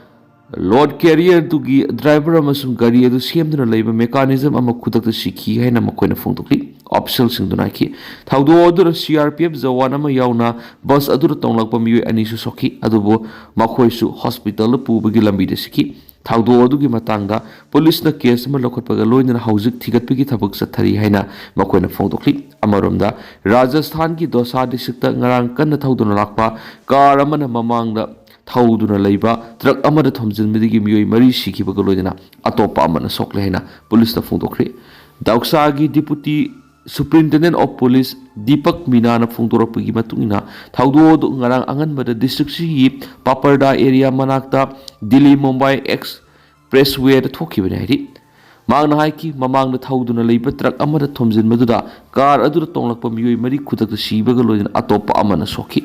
ꯂꯣꯗ ꯀꯦꯔꯤꯌꯔꯗꯨꯒꯤ ꯗ꯭ꯔꯥꯏꯚꯔ ꯑꯃꯁꯨꯡ ꯒꯥꯔꯤ ꯑꯗꯨ ꯁꯦꯝꯗꯨꯅ ꯂꯩꯕ ꯃꯦꯀꯥꯅꯤꯖꯝ ꯑꯃ ꯈꯨꯗꯛꯇ ꯁꯤꯈꯤ ꯍꯥꯏꯅ ꯃꯈꯣꯏꯅ ꯐꯣꯡꯗꯣꯛꯂꯤ꯫ ꯑꯣꯐꯤꯁꯤꯌꯦꯜꯁꯤꯡꯗꯨꯅ ꯍꯥꯏꯈꯤ, ꯊꯧꯗꯣꯛ ꯑꯗꯨꯗ C R P F Jawan ꯑꯃ ꯌꯥꯎꯅ ꯕꯁ ꯑꯗꯨꯗ ꯇꯣꯡꯂꯛꯄ ꯃꯤꯑꯣꯏ ꯑꯅꯤꯁꯨ ꯁꯣꯛꯈꯤ, ꯑꯗꯨꯕꯨ ꯃꯈꯣꯏꯁꯨ ꯍꯣꯁꯄꯤꯇꯥꯜꯗ ꯄꯨꯕꯒꯤ ꯂꯝꯕꯤꯗ ꯁꯤꯈꯤ꯫ ꯊꯧꯗꯣꯛ ꯑꯗꯨꯒꯤ ꯃꯇꯥꯡꯗ ꯄꯨꯂꯤꯁꯅ ꯀꯦꯁ ꯑꯃ ꯂꯧꯈꯠꯄꯒ ꯂꯣꯏꯅꯅ ꯍꯧꯖꯤꯛ ꯊꯤꯒꯠꯄꯒꯤ ꯊꯕꯛ ꯆꯠꯊꯔꯤ ꯍꯥꯏꯅ ꯃꯈꯣꯏꯅ ꯐꯣꯡꯗꯣꯛꯂꯤ꯫ ꯑꯃꯔꯣꯝꯗ, ꯔꯥꯖꯁꯊꯥꯟꯒꯤ ꯗꯣꯁꯥ ꯗꯤꯁꯇ꯭ꯔꯤꯛꯇ ꯉꯔꯥꯡ ꯀꯟꯅ ꯊꯧꯗꯨꯅ ꯂꯥꯛꯄ ꯀꯥꯔ ꯑꯃꯅ ꯃꯃꯥꯡꯗ ꯊꯧꯗꯨꯅ ꯂꯩꯕ ꯇ꯭ꯔꯛ ꯑꯃꯗ ꯊꯣꯝꯖꯤꯟꯕꯗꯒꯤ ꯃꯤꯑꯣꯏ ꯃꯔꯤ ꯁꯤꯈꯤꯕꯒ ꯂꯣꯏꯅꯅ ꯑꯇꯣꯞꯄ ꯑꯃꯅ ꯁꯣꯛꯂꯦ ꯍꯥꯏꯅ ꯄꯨꯂꯤꯁꯅ ꯐꯣꯡꯗꯣꯛꯈ꯭ꯔꯦ꯫ ꯗꯧꯁꯥꯒꯤ ꯗꯤꯄꯨꯇꯤ ꯁꯨꯄ꯭ꯔꯤꯟꯇꯦꯟꯗꯦꯟ ꯑꯣꯐ ꯄꯨꯂꯤꯁ ꯗꯤꯄꯛ ꯃꯤꯅꯥꯅ ꯐꯣꯡꯗꯣꯔꯛꯄꯒꯤ ꯃꯇꯨꯡ ꯏꯟꯅ, ꯊꯧꯗꯣꯛ ꯑꯗꯨ ꯉꯔꯥꯡ ꯑꯉꯟꯕꯗ ꯗꯤꯁꯇ꯭ꯔꯤꯛꯁꯤꯒꯤ ꯄꯥꯄꯔꯗꯥ ꯑꯦꯔꯤꯌꯥ ꯃꯅꯥꯛꯇ ꯗꯤꯜꯂꯤ ꯃꯨꯝꯕꯥꯏ ꯑꯦꯛꯁꯄ꯭ꯔꯦꯁꯋꯦꯗ ꯊꯣꯛꯈꯤꯕꯅꯤ ꯍꯥꯏꯔꯤ꯫ ꯃꯍꯥꯛꯅ ꯍꯥꯏꯈꯤ, ꯃꯃꯥꯡꯗ ꯊꯧꯗꯨꯅ ꯂꯩꯕ ꯇ꯭ꯔꯛ ꯑꯃꯗ ꯊꯣꯝꯖꯤꯟꯕꯗꯨꯗ ꯀꯥꯔ ꯑꯗꯨꯗ ꯇꯣꯡꯂꯛꯄ ꯃꯤꯑꯣꯏ ꯃꯔꯤ ꯈꯨꯗꯛꯇ ꯁꯤꯕꯒ ꯂꯣꯏꯅꯅ ꯑꯇꯣꯞꯄ ꯑꯃꯅ ꯁꯣꯛꯈꯤ꯫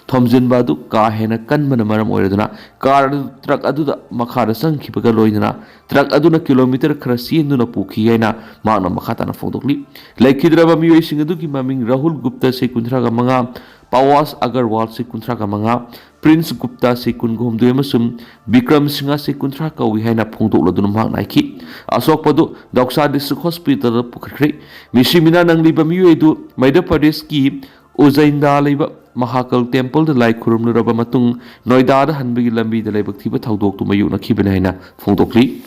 ꯊꯣꯝꯖꯤꯟꯕ ꯑꯗꯨ ꯀꯥ ꯍꯦꯟꯅ ꯀꯟꯕꯅ ꯃꯔꯝ ꯑꯣꯏꯔꯗꯨꯅ ꯀꯥꯔ ꯑꯗꯨ ꯇ꯭ꯔꯛ ꯑꯗꯨꯗ ꯃꯈꯥꯗ ꯆꯪꯈꯤꯕꯒ ꯂꯣꯏꯅꯅ ꯇ꯭ꯔꯛ ꯑꯗꯨꯅ ꯀꯤꯂꯣꯃꯤꯇꯔ ꯈꯔ ꯆꯦꯟꯗꯨꯅ ꯄꯨꯈꯤ ꯍꯥꯏꯅ ꯃꯍꯥꯛꯅ ꯃꯈꯥ ꯇꯥꯅ ꯐꯣꯡꯗꯣꯛꯂꯤ꯫ ꯂꯩꯈꯤꯗ꯭ꯔꯕ ꯃꯤꯑꯣꯏꯁꯤꯡ ꯑꯗꯨꯒꯤ ꯃꯃꯤꯡ ꯔꯥꯍꯨꯜ ꯒꯨꯞꯇ, ꯆꯍꯤ ꯀꯨꯟꯊ꯭ꯔꯥꯒ ꯃꯉꯥ, ꯄꯋꯥꯁ ꯑꯒꯔꯋꯥꯜ, ꯆꯍꯤ ꯀꯨꯟꯊ꯭ꯔꯥꯒ ꯃꯉꯥ, ꯄ꯭ꯔꯤꯟꯁ ꯒꯨꯞꯇꯥ, ꯆꯍꯤ ꯀꯨꯟꯒ ꯍꯨꯝꯗꯣꯏ, ꯑꯃꯁꯨꯡ ꯕꯤꯀ꯭ꯔꯝ ꯁꯤꯡꯍ, ꯆꯍꯤ ꯀꯨꯟꯊ꯭ꯔꯥ ꯀꯧꯏ ꯍꯥꯏꯅ ꯐꯣꯡꯗꯣꯛꯂꯗꯨꯅ ꯃꯍꯥꯛꯅ ꯍꯥꯏꯈꯤ꯫ ꯑꯁꯣꯛꯄꯗꯨ ꯗꯧꯁꯥ ꯗꯤꯁꯇ꯭ꯔꯤꯛ ꯍꯣꯁꯄꯤꯇꯥꯜꯗ ꯄꯨꯈꯠꯈ꯭ꯔꯦ꯫ ꯃꯤꯁꯤ ꯃꯤꯅꯥ ꯅꯪꯂꯤꯕ ꯃꯤꯑꯣꯏ ꯑꯗꯨ ꯃꯙ꯭ꯌ ꯄ꯭ꯔꯗꯦꯁꯀꯤ ꯎꯖꯩꯟꯗꯥ ꯂꯩꯕ ꯃꯍꯥꯀꯜ ꯇꯦꯝꯄꯜꯗ ꯂꯥꯏ ꯈꯨꯔꯨꯝꯂꯨꯔꯕ ꯃꯇꯨꯡ ꯅꯣꯏꯗꯥꯗ ꯍꯟꯕꯒꯤ ꯂꯝꯕꯤꯗ ꯂꯥꯏꯕꯛ ꯊꯤꯕ ꯊꯧꯗꯣꯛꯇꯨ ꯃꯥꯌꯣꯛꯅꯈꯤꯕꯅꯤ ꯍꯥꯏꯅ ꯐꯣꯡꯗꯣꯛꯂꯤ꯫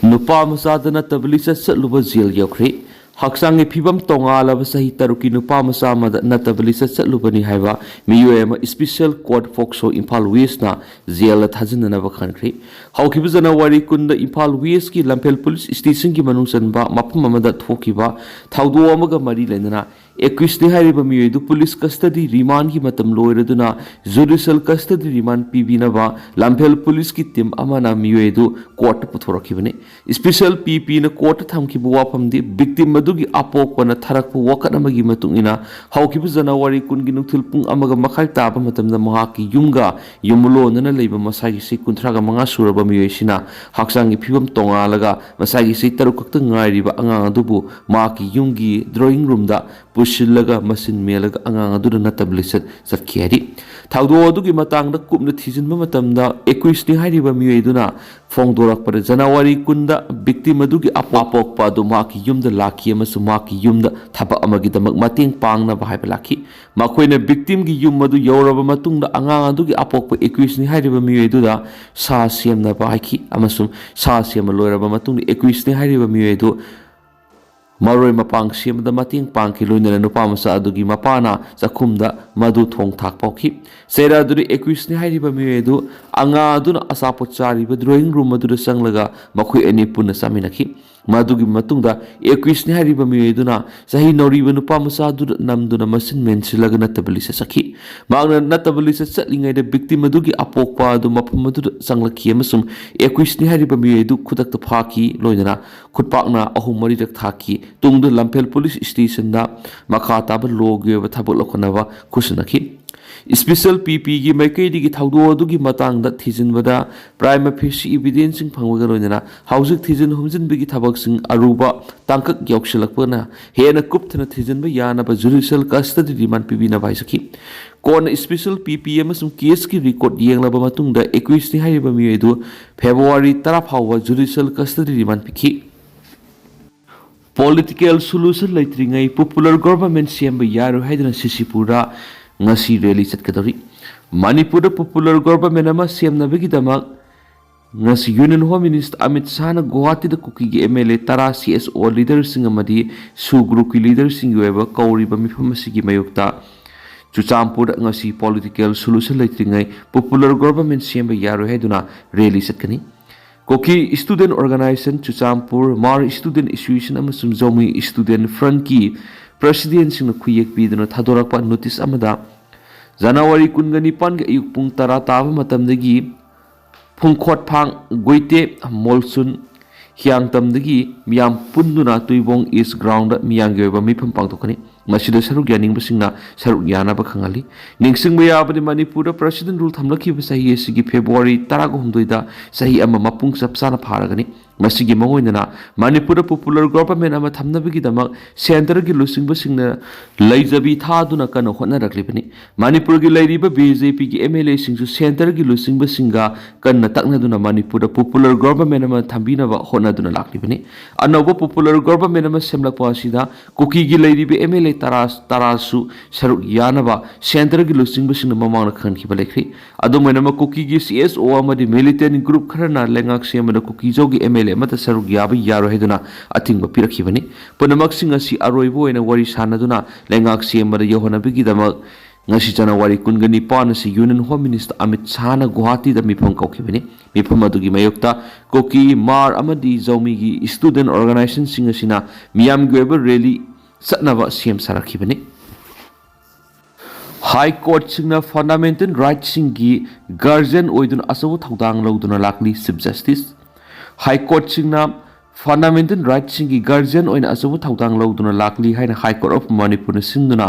ꯅꯨꯄꯥ ꯃꯆꯥꯗ ꯅꯠꯇꯕ ꯂꯤꯆꯠ ꯆꯠꯂꯨꯕ ꯖꯦꯜ ꯌꯧꯈ꯭ꯔꯦ꯫ ꯍꯛꯆꯥꯡꯒꯤ ꯐꯤꯕꯝ ꯇꯣꯉꯥꯜꯂꯕ ꯆꯍꯤ ꯇꯔꯨꯛꯀꯤ ꯅꯨꯄꯥ ꯃꯆꯥ ꯑꯃꯗ ꯅꯠꯇꯕ ꯂꯤꯆꯠ ꯆꯠꯂꯨꯕꯅꯤ ꯍꯥꯏꯕ ꯃꯤꯑꯣꯏ ꯑꯃ ꯏꯁꯄꯤꯁꯦꯜ ꯀꯣꯔꯠ ꯐꯣꯛꯁꯣ ꯏꯝꯐꯥꯜ ꯋꯦꯁꯅ ꯖꯦꯜꯗ ꯊꯥꯖꯤꯟꯅꯅꯕ ꯈꯟꯈ꯭ꯔꯦ꯫ ꯍꯧꯈꯤꯕ ꯖꯅꯋꯥꯔꯤ ꯀꯨꯟꯗ ꯏꯝꯐꯥꯜ ꯋꯦꯁꯀꯤ ꯂꯝꯐꯦꯜ ꯄꯨꯂꯤꯁ ꯁ꯭ꯇꯦꯁꯟꯒꯤ ꯃꯅꯨꯡ ꯆꯟꯕ ꯃꯐꯝ ꯑꯃꯗ ꯊꯣꯛꯈꯤꯕ ꯊꯧꯗꯣꯛ ꯑꯃꯒ ꯃꯔꯤ ꯂꯩꯅꯅ ꯑꯦꯀ꯭ꯌꯨꯁꯅꯤ ꯍꯥꯏꯔꯤꯕ ꯃꯤꯑꯣꯏ ꯑꯗꯨ ꯄꯨꯂꯤꯁ ꯀꯁꯇꯗꯤ ꯔꯤꯃꯥꯟꯒꯤ ꯃꯇꯝ ꯂꯣꯏꯔꯗꯨꯅ ꯖꯨꯗꯤꯁꯤꯌꯦꯜ ꯀꯁꯇꯗꯤ ꯔꯤꯃꯥꯟ ꯄꯤꯕꯤꯅꯕ ꯂꯝꯐꯦꯜ ꯄꯨꯂꯤꯁꯀꯤ ꯇꯤꯝ ꯑꯃꯅ ꯃꯤꯑꯣꯏ ꯑꯗꯨ ꯀꯣꯔꯠꯇ ꯄꯨꯊꯣꯔꯛꯈꯤꯕꯅꯤ꯫ ꯏꯁꯄꯤꯁꯦꯜ ꯄꯤ ꯄꯤꯅ ꯀꯣꯔꯠꯇ ꯊꯝꯈꯤꯕ ꯋꯥꯐꯝꯗꯤ ꯚꯤꯛꯇꯤꯝ ꯑꯗꯨꯒꯤ ꯑꯄꯣꯛꯄꯅ ꯊꯥꯔꯛꯄ ꯋꯥꯀꯠ ꯑꯃꯒꯤ ꯃꯇꯨꯡ ꯏꯟꯅ ꯍꯧꯈꯤꯕ ꯖꯅꯋꯥꯔꯤ ꯀꯨꯟꯒꯤ ꯅꯨꯡꯊꯤꯜ ꯄꯨꯡ ꯑꯃꯒ ꯃꯈꯥꯏ ꯇꯥꯕ ꯃꯇꯝꯗ ꯃꯍꯥꯛꯀꯤ ꯌꯨꯝꯒ ꯌꯨꯝꯂꯣꯟꯅꯅ ꯂꯩꯕ ꯃꯁꯥꯒꯤ ꯆꯍꯤ ꯀꯨꯟꯊ꯭ꯔꯥꯒ ꯃꯉꯥ ꯁꯨꯔꯕ ꯃꯤꯑꯣꯏꯁꯤꯅ ꯍꯛꯆꯥꯡꯒꯤ ꯐꯤꯕꯝ ꯇꯣꯉꯥꯜꯂꯒ ꯃꯁꯥꯒꯤ ꯆꯍꯤ ꯇꯔꯨꯛ ꯈꯛꯇ ꯉꯥꯏꯔꯤꯕ ꯑꯉꯥꯡ ꯑꯗꯨꯕꯨ ꯃꯍꯥꯛꯀꯤ ꯌꯨꯝꯒꯤ ꯗ꯭ꯔꯣꯌꯤꯡ ꯔꯨꯝꯗ ꯄꯨꯁꯤꯜꯂꯒ ꯃꯁꯤꯟ ꯃꯦꯜꯂꯒ ꯑꯉꯥꯡ ꯑꯗꯨꯗ ꯅꯠꯇꯕ ꯂꯤꯆꯠ ꯆꯠꯈꯤ ꯍꯥꯏꯔꯤ꯫ ꯊꯧꯗꯣꯛ ꯑꯗꯨꯒꯤ ꯃꯇꯥꯡꯗ ꯀꯨꯞꯅ ꯊꯤꯖꯤꯟꯕ ꯃꯇꯝꯗ ꯑꯦꯀ꯭ꯌꯨꯁꯅꯤ ꯍꯥꯏꯔꯤꯕ ꯃꯤꯑꯣꯏ ꯑꯗꯨꯅ ꯐꯣꯡꯗꯣꯔꯛꯄꯗ ꯖꯅꯋꯥꯔꯤ ꯀꯨꯟꯗ ꯚꯤꯛꯇꯤꯝ ꯑꯗꯨꯒꯤ ꯑꯄꯣꯛꯄ ꯑꯗꯨ ꯃꯍꯥꯛꯀꯤ ꯌꯨꯝꯗ ꯂꯥꯛꯈꯤ ꯑꯃꯁꯨꯡ ꯃꯍꯥꯛꯀꯤ ꯌꯨꯝꯗ ꯊꯕꯛ ꯑꯃꯒꯤꯗꯃꯛ ꯃꯇꯦꯡ ꯄꯥꯡꯅꯕ ꯍꯥꯏꯕ ꯂꯥꯛꯈꯤ꯫ ꯃꯈꯣꯏꯅ ꯚꯤꯛꯇꯤꯝꯒꯤ ꯌꯨꯝ ꯑꯗꯨ ꯌꯧꯔꯕ ꯃꯇꯨꯡꯗ ꯑꯉꯥꯡ ꯑꯗꯨꯒꯤ ꯑꯄꯣꯛꯄ ꯑꯦꯀ꯭ꯌꯨꯁꯅꯤ ꯍꯥꯏꯔꯤꯕ ꯃꯤꯑꯣꯏ ꯑꯗꯨꯗ ꯁꯥ ꯁꯦꯝꯅꯕ ꯍꯥꯏꯈꯤ ꯑꯃꯁꯨꯡ ꯁꯥ ꯁꯦꯝꯕ ꯂꯣꯏꯔꯕ ꯃꯇꯨꯡꯗ ꯑꯦꯀ꯭ꯌꯨꯁꯅꯤ ꯍꯥꯏꯔꯤꯕ ꯃꯤꯑꯣꯏ ꯑꯗꯨ ꯃꯔꯣꯏ ꯃꯄꯥꯡ ꯁꯦꯝꯕꯗ ꯃꯇꯦꯡ ꯄꯥꯡꯈꯤ, ꯂꯣꯏꯅꯅ ꯅꯨꯄꯥ ꯃꯆꯥ ꯑꯗꯨꯒꯤ ꯃꯄꯥꯅ ꯆꯥꯛꯈꯨꯝꯗ ꯃꯗꯨ ꯊꯣꯡ ꯊꯥꯛꯄ ꯍꯧꯈꯤ꯫ ꯆꯩꯔꯥꯗꯨꯅ ꯑꯦꯀ꯭ꯌꯨꯁꯅꯤ ꯍꯥꯏꯔꯤꯕ ꯃꯤꯑꯣꯏ ꯑꯗꯨ ꯑꯉꯥꯡ ꯑꯗꯨꯅ ꯑꯆꯥꯄꯣꯠ ꯆꯥꯔꯤꯕ ꯗ꯭ꯔꯣꯌꯤꯡ ꯔꯨꯝ ꯑꯗꯨꯗ ꯆꯪꯂꯒ ꯃꯈꯣꯏ ꯑꯅꯤ ꯄꯨꯟꯅ ꯆꯥꯃꯤꯟꯅꯈꯤ꯫ ꯃꯗꯨꯒꯤ ꯃꯇꯨꯡꯗ ꯑꯦꯀ꯭ꯌꯨꯁꯅꯤ ꯍꯥꯏꯔꯤꯕ ꯃꯤꯑꯣꯏ ꯑꯗꯨꯅ ꯆꯍꯤ ꯅꯧꯔꯤꯕ ꯅꯨꯄꯥ ꯃꯆꯥ ꯑꯗꯨꯗ ꯅꯝꯗꯨꯅ ꯃꯁꯤꯟ ꯃꯦꯟꯁꯤꯜꯂꯒ ꯅꯠꯇꯕ ꯂꯤꯆꯠ ꯆꯠꯈꯤ꯫ ꯃꯍꯥꯛꯅ ꯅꯠꯇꯕ ꯂꯤꯆꯠ ꯆꯠꯂꯤꯉꯩꯗ ꯚꯤꯛꯇꯤꯝ ꯑꯗꯨꯒꯤ ꯑꯄꯣꯛꯄ ꯑꯗꯨ ꯃꯐꯝ ꯑꯗꯨꯗ ꯆꯪꯂꯛꯈꯤ ꯑꯃꯁꯨꯡ ꯑꯦꯀ꯭ꯌꯨꯁꯅꯤ ꯍꯥꯏꯔꯤꯕ ꯃꯤꯑꯣꯏ ꯑꯗꯨ ꯈꯨꯗꯛꯇ ꯐꯥꯈꯤ, ꯂꯣꯏꯅꯅ ꯈꯨꯠꯄꯥꯛꯅ ꯑꯍꯨꯝ ꯃꯔꯤꯔꯛ ꯊꯥꯈꯤ꯫ ꯇꯨꯡꯗ ꯂꯝꯐꯦꯜ ꯄꯨꯂꯤꯁ ꯁ꯭ꯇꯦꯁꯟꯗ ꯃꯈꯥ ꯇꯥꯕ ꯂꯣꯒꯤ ꯑꯣꯏꯕ ꯊꯕꯛ ꯂꯧꯈꯠꯅꯕ ꯈꯨꯠꯁꯤꯟꯅꯈꯤ꯫ ꯏꯁꯄꯤꯁꯦꯜ ꯄꯤ ꯄꯤꯒꯤ ꯃꯥꯏꯀꯩꯗꯒꯤ ꯊꯧꯗꯣꯛ ꯑꯗꯨꯒꯤ ꯃꯇꯥꯡꯗ ꯊꯤꯖꯤꯟꯕꯗ ꯄ꯭ꯔꯥꯏꯃ ꯐꯦꯁꯤ ꯏꯚꯤꯗꯦꯟꯁꯁꯤꯡ ꯐꯪꯕꯒ ꯂꯣꯏꯅꯅ ꯍꯧꯖꯤꯛ ꯊꯤꯖꯤꯟ ꯍꯨꯝꯖꯤꯟꯕꯒꯤ ꯊꯕꯛꯁꯤꯡ ꯑꯔꯨꯕ ꯇꯥꯡꯀꯛ ꯌꯧꯁꯤꯜꯂꯛꯄꯅ ꯍꯦꯟꯅ ꯀꯨꯞꯊꯅ ꯊꯤꯖꯤꯟꯕ ꯌꯥꯅꯕ ꯖꯨꯗꯤꯁꯤꯌꯦꯜ ꯀꯁꯇꯗꯤ ꯔꯤꯃꯥꯟ ꯄꯤꯕꯤꯅꯕ ꯍꯥꯏꯖꯈꯤ꯫ ꯀꯣꯟꯅ ꯏꯁꯄꯤꯁꯦꯜ ꯄꯤ ꯄꯤ ꯑꯃꯁꯨꯡ ꯀꯦꯁꯀꯤ ꯔꯦꯀꯣꯔꯗ ꯌꯦꯡꯂꯕ ꯃꯇꯨꯡꯗ ꯑꯦꯀ꯭ꯌꯨꯁꯅꯤ ꯍꯥꯏꯔꯤꯕ ꯃꯤꯑꯣꯏ ꯑꯗꯨ ꯐꯦꯕ꯭ꯔꯨꯋꯥꯔꯤ ꯇꯔꯥ ꯐꯥꯎꯕ ꯖꯨꯗꯤꯁꯤꯌꯦꯜ ꯀꯁꯇꯗꯤ ꯔꯤꯃꯥꯟ ꯄꯤꯈꯤ꯫ ꯄꯣꯂꯤꯇꯤꯀꯦꯜ ꯁꯣꯂꯨꯁꯟ ꯂꯩꯇ꯭ꯔꯤꯉꯩ ꯄꯣꯄꯨꯂꯔ ꯒꯣꯚꯔꯟꯃꯦꯟ ꯁꯦꯝꯕ ꯌꯥꯔꯣꯏ ꯍꯥꯏꯗꯨꯅ ꯁꯤꯁꯤꯄꯨꯔꯗ ꯉꯁꯤ ꯔꯦꯂꯤ ꯆꯠꯀꯗꯧꯔꯤ꯫ ꯃꯅꯤꯄꯨꯔꯗ ꯄꯣꯄꯨꯂꯔ ꯒꯣꯚꯔꯟꯃꯦꯟ ꯑꯃ ꯁꯦꯝꯅꯕꯒꯤꯗꯃꯛ ꯉꯁꯤ ꯌꯨꯅꯤꯌꯟ ꯍꯣꯝ ꯃꯤꯅꯤꯁꯇꯔ ꯑꯃꯤꯠ ꯁꯥꯍꯅ ꯒꯨꯋꯥꯍꯥꯇꯤꯗ ꯀꯨꯀꯤꯒꯤ ꯑꯦꯝ ꯑꯦꯜ ꯑꯦ ꯇꯔꯥ ꯁꯤ ꯑꯦꯁ ꯑꯣ ꯂꯤꯗꯔꯁꯤꯡ ꯑꯃꯗꯤ ꯁꯨ ꯒ꯭ꯔꯨꯞꯀꯤ ꯂꯤꯗꯔꯁꯤꯡꯒꯤ ꯑꯣꯏꯕ ꯀꯧꯔꯤꯕ ꯃꯤꯐꯝ ꯑꯁꯤꯒꯤ ꯃꯥꯌꯣꯛꯇ ꯆꯨꯔꯆꯥꯟꯄꯨꯔꯗ ꯉꯁꯤ ꯄꯣꯂꯤꯇꯤꯀꯦꯜ ꯁꯣꯂꯨꯁꯟ ꯂꯩꯇ꯭ꯔꯤꯉꯩ ꯄꯣꯄꯨꯂꯔ ꯒꯣꯚꯔꯟꯃꯦꯟ ꯁꯦꯝꯕ ꯌꯥꯔꯣꯏ ꯍꯥꯏꯗꯨꯅ ꯔꯦꯂꯤ ꯆꯠꯀꯅꯤ꯫ ꯀꯣꯀꯤ ꯁ꯭ꯇꯨꯗꯦꯟ ꯑꯣꯔꯒꯅꯥꯏꯖꯦꯁꯟ ꯆꯨꯔꯆꯥꯟꯄꯨꯔ, ꯃꯥꯔ ꯁ꯭ꯇꯨꯗꯦꯟ ꯑꯦꯁꯣꯁꯤꯌꯦꯁꯟ ꯑꯃꯁꯨꯡ ꯖꯧꯃꯤ ꯁ꯭ꯇꯨꯗꯦꯟ ꯐ꯭ꯔꯟꯠꯀꯤ ꯄ꯭ꯔꯁꯤꯗꯦꯟꯁꯤꯡꯅ ꯈꯨꯌꯦꯛ ꯄꯤꯗꯨꯅ ꯊꯥꯗꯣꯔꯛꯄ ꯅꯣꯇꯤꯁ ꯑꯃꯗ ꯖꯅꯋꯥꯔꯤ ꯀꯨꯟꯒ ꯅꯤꯄꯥꯟꯒꯤ ꯑꯌꯨꯛ ꯄꯨꯡ ꯇꯔꯥ ꯇꯥꯕ ꯃꯇꯝꯗꯒꯤ ꯐꯨꯡꯈꯣꯠꯐꯥꯡ, ꯒꯣꯏꯇꯦ, ꯃꯣꯜꯁꯨꯟ, ꯍꯤꯌꯥꯡꯇꯝꯗꯒꯤ ꯃꯤꯌꯥꯝ ꯄꯨꯟꯗꯨꯅ ꯇꯨꯏꯕꯣꯡ ꯏꯁ ꯒ꯭ꯔꯥꯎꯟꯗ ꯃꯤꯌꯥꯝꯒꯤ ꯑꯣꯏꯕ ꯃꯤꯐꯝ ꯄꯥꯡꯊꯣꯛꯀꯅꯤ꯫ ꯃꯁꯤꯗ ꯁꯔꯨꯛ ꯌꯥꯅꯤꯡꯕꯁꯤꯡꯅ ꯁꯔꯨꯛ ꯌꯥꯅꯕ ꯈꯪꯍꯜꯂꯤ꯫ ꯅꯤꯡꯁꯤꯡꯕ ꯌꯥꯕꯗꯤ, ꯃꯅꯤꯄꯨꯔꯗ ꯄ꯭ꯔꯁꯤꯗꯦꯟ ꯔꯨꯜ ꯊꯝꯂꯛꯈꯤꯕ ꯆꯍꯤ ꯑꯁꯤꯒꯤ ꯐꯦꯕ꯭ꯔꯨꯋꯥꯔꯤ ꯇꯔꯥꯍꯨꯝꯗꯣꯏꯗ ꯆꯍꯤ ꯑꯃ ꯃꯄꯨꯡ ꯆꯞ ꯆꯥꯅ ꯐꯥꯔꯒꯅꯤ꯫ ꯃꯁꯤꯒꯤ ꯃꯑꯣꯡ ꯑꯣꯏꯅ ꯃꯅꯤꯄꯨꯔꯗ ꯄꯣꯄꯨꯂꯔ ꯒꯣꯚꯔꯟꯃꯦꯟ ꯑꯃ ꯊꯝꯅꯕꯒꯤꯗꯃꯛ ꯁꯦꯟꯇꯔꯒꯤ ꯂꯨꯆꯤꯡꯕꯁꯤꯡꯅ ꯂꯩꯖꯕꯤ ꯊꯥꯗꯨꯅ ꯀꯟꯅ ꯍꯣꯠꯅꯔꯛꯂꯤꯕꯅꯤ꯫ ꯃꯅꯤꯄꯨꯔꯒꯤ ꯂꯩꯔꯤꯕ ꯕꯤ ꯖꯦ ꯄꯤꯒꯤ ꯑꯦꯝ ꯑꯦꯜ ꯑꯦꯁꯤꯡꯁꯨ ꯁꯦꯟꯇꯔꯒꯤ ꯂꯨꯆꯤꯡꯕꯁꯤꯡꯒ ꯀꯟꯅ ꯇꯛꯅꯗꯨꯅ ꯃꯅꯤꯄꯨꯔꯗ ꯄꯣꯄꯨꯂꯔ ꯒꯣꯚꯔꯟꯃꯦꯟ ꯑꯃ ꯊꯝꯕꯤꯅꯕ ꯍꯣꯠꯅꯗꯨꯅ ꯂꯥꯛꯂꯤꯕꯅꯤ꯫ ꯑꯅꯧꯕ ꯄꯣꯄꯨꯂꯔ ꯒꯣꯚꯔꯟꯃꯦꯟ ꯑꯃ ꯁꯦꯝꯂꯛꯄ ꯑꯁꯤꯗ ꯀꯨꯀꯤꯒꯤ ꯂꯩꯔꯤꯕ ꯑꯦꯝ ꯑꯦꯜ ꯑꯦ ꯇꯔꯥ, ꯇꯔꯥꯁꯨ ꯁꯔꯨꯛ ꯌꯥꯅꯕ ꯁꯦꯟꯇꯔꯒꯤ ꯂꯨꯆꯤꯡꯕꯁꯤꯡꯅ ꯃꯃꯥꯡꯗ ꯈꯪꯍꯟꯈꯤꯕ ꯂꯩꯈ꯭ꯔꯦ꯫ ꯑꯗꯨꯝ ꯑꯣꯏꯅꯃꯛ, ꯀꯨꯀꯤꯒꯤ ꯁꯤ ꯑꯦꯁ ꯑꯣ ꯑꯃꯗꯤ ꯃꯤꯂꯤꯇꯦꯟ ꯒ꯭ꯔꯨꯞ ꯈꯔꯅ ꯂꯩꯉꯥꯛ ꯁꯦꯝꯕꯗ ꯀꯨꯀꯤꯖꯧꯒꯤ ꯑꯦꯝ ꯑꯦꯜ ꯑꯦ ꯑꯃꯠꯇ ꯁꯔꯨꯛ ꯌꯥꯕ ꯌꯥꯔꯣꯏ ꯍꯥꯏꯗꯨꯅ ꯑꯊꯤꯡꯕ ꯄꯤꯔꯛꯈꯤꯕꯅꯤ꯫ ꯄꯨꯝꯅꯃꯛꯁꯤꯡ ꯑꯁꯤ ꯑꯔꯣꯏꯕ ꯑꯣꯏꯅ ꯋꯥꯔꯤ ꯁꯥꯟꯅꯗꯨꯅ ꯂꯩꯉꯥꯛ ꯁꯦꯝꯕꯗ ꯌꯧꯍꯟꯅꯕꯒꯤꯗꯃꯛ ꯉꯁꯤ ꯖꯅꯋꯥꯔꯤ ꯀꯨꯟꯒ ꯅꯤꯄꯥꯟ ꯑꯁꯤ ꯌꯨꯅꯤꯌꯟ ꯍꯣꯝ ꯃꯤꯅꯤꯁꯇꯔ ꯑꯃꯤꯠ ꯁꯥꯍꯅ ꯒꯨꯋꯥꯍꯥꯇꯤꯗ ꯃꯤꯐꯝ ꯀꯧꯈꯤꯕꯅꯤ꯫ ꯃꯤꯐꯝ ꯑꯗꯨꯒꯤ ꯃꯥꯌꯣꯛꯇ ꯀꯨꯀꯤ, ꯃꯥꯔ ꯑꯃꯗꯤ ꯖꯧꯃꯤꯒꯤ ꯁ꯭ꯇꯨꯗꯦꯟꯠ ꯑꯣꯔꯒꯅꯥꯏꯖꯦꯁꯟꯁꯤꯡ ꯑꯁꯤꯅ ꯃꯤꯌꯥꯝꯒꯤ ꯑꯣꯏꯕ ꯔꯦꯂꯤ ꯆꯠꯅꯕ ꯁꯦꯝ ꯁꯥꯔꯛꯈꯤꯕꯅꯤ꯫ ꯍꯥꯏ ꯀꯣꯔꯠꯁꯤꯡꯅ ꯐꯟꯗꯥꯃꯦꯟꯇꯦꯜ ꯔꯥꯏꯠꯁꯤꯡꯒꯤ ꯒꯥꯔꯖꯤꯌꯟ ꯑꯣꯏꯗꯨꯅ ꯑꯆꯧꯕ ꯊꯧꯗꯥꯡ ꯂꯧꯗꯨꯅ ꯂꯥꯛꯂꯤ꯫ ꯆꯤꯐ ꯖꯁꯇꯤꯁ, ꯍꯥꯏ ꯀꯣꯔꯠꯁꯤꯡꯅ ꯐꯟꯗꯥꯃꯦꯟꯇꯦꯜ ꯔꯥꯏꯠꯁꯤꯡꯒꯤ ꯒꯥꯔꯖꯤꯌꯟ ꯑꯣꯏꯅ ꯑꯆꯧꯕ ꯊꯧꯗꯥꯡ ꯂꯧꯗꯨꯅ ꯂꯥꯛꯂꯤ ꯍꯥꯏꯅ ꯍꯥꯏ ꯀꯣꯔꯠ ꯑꯣꯐ ꯃꯅꯤꯄꯨꯔꯅ ꯁꯤꯟꯗꯨꯅ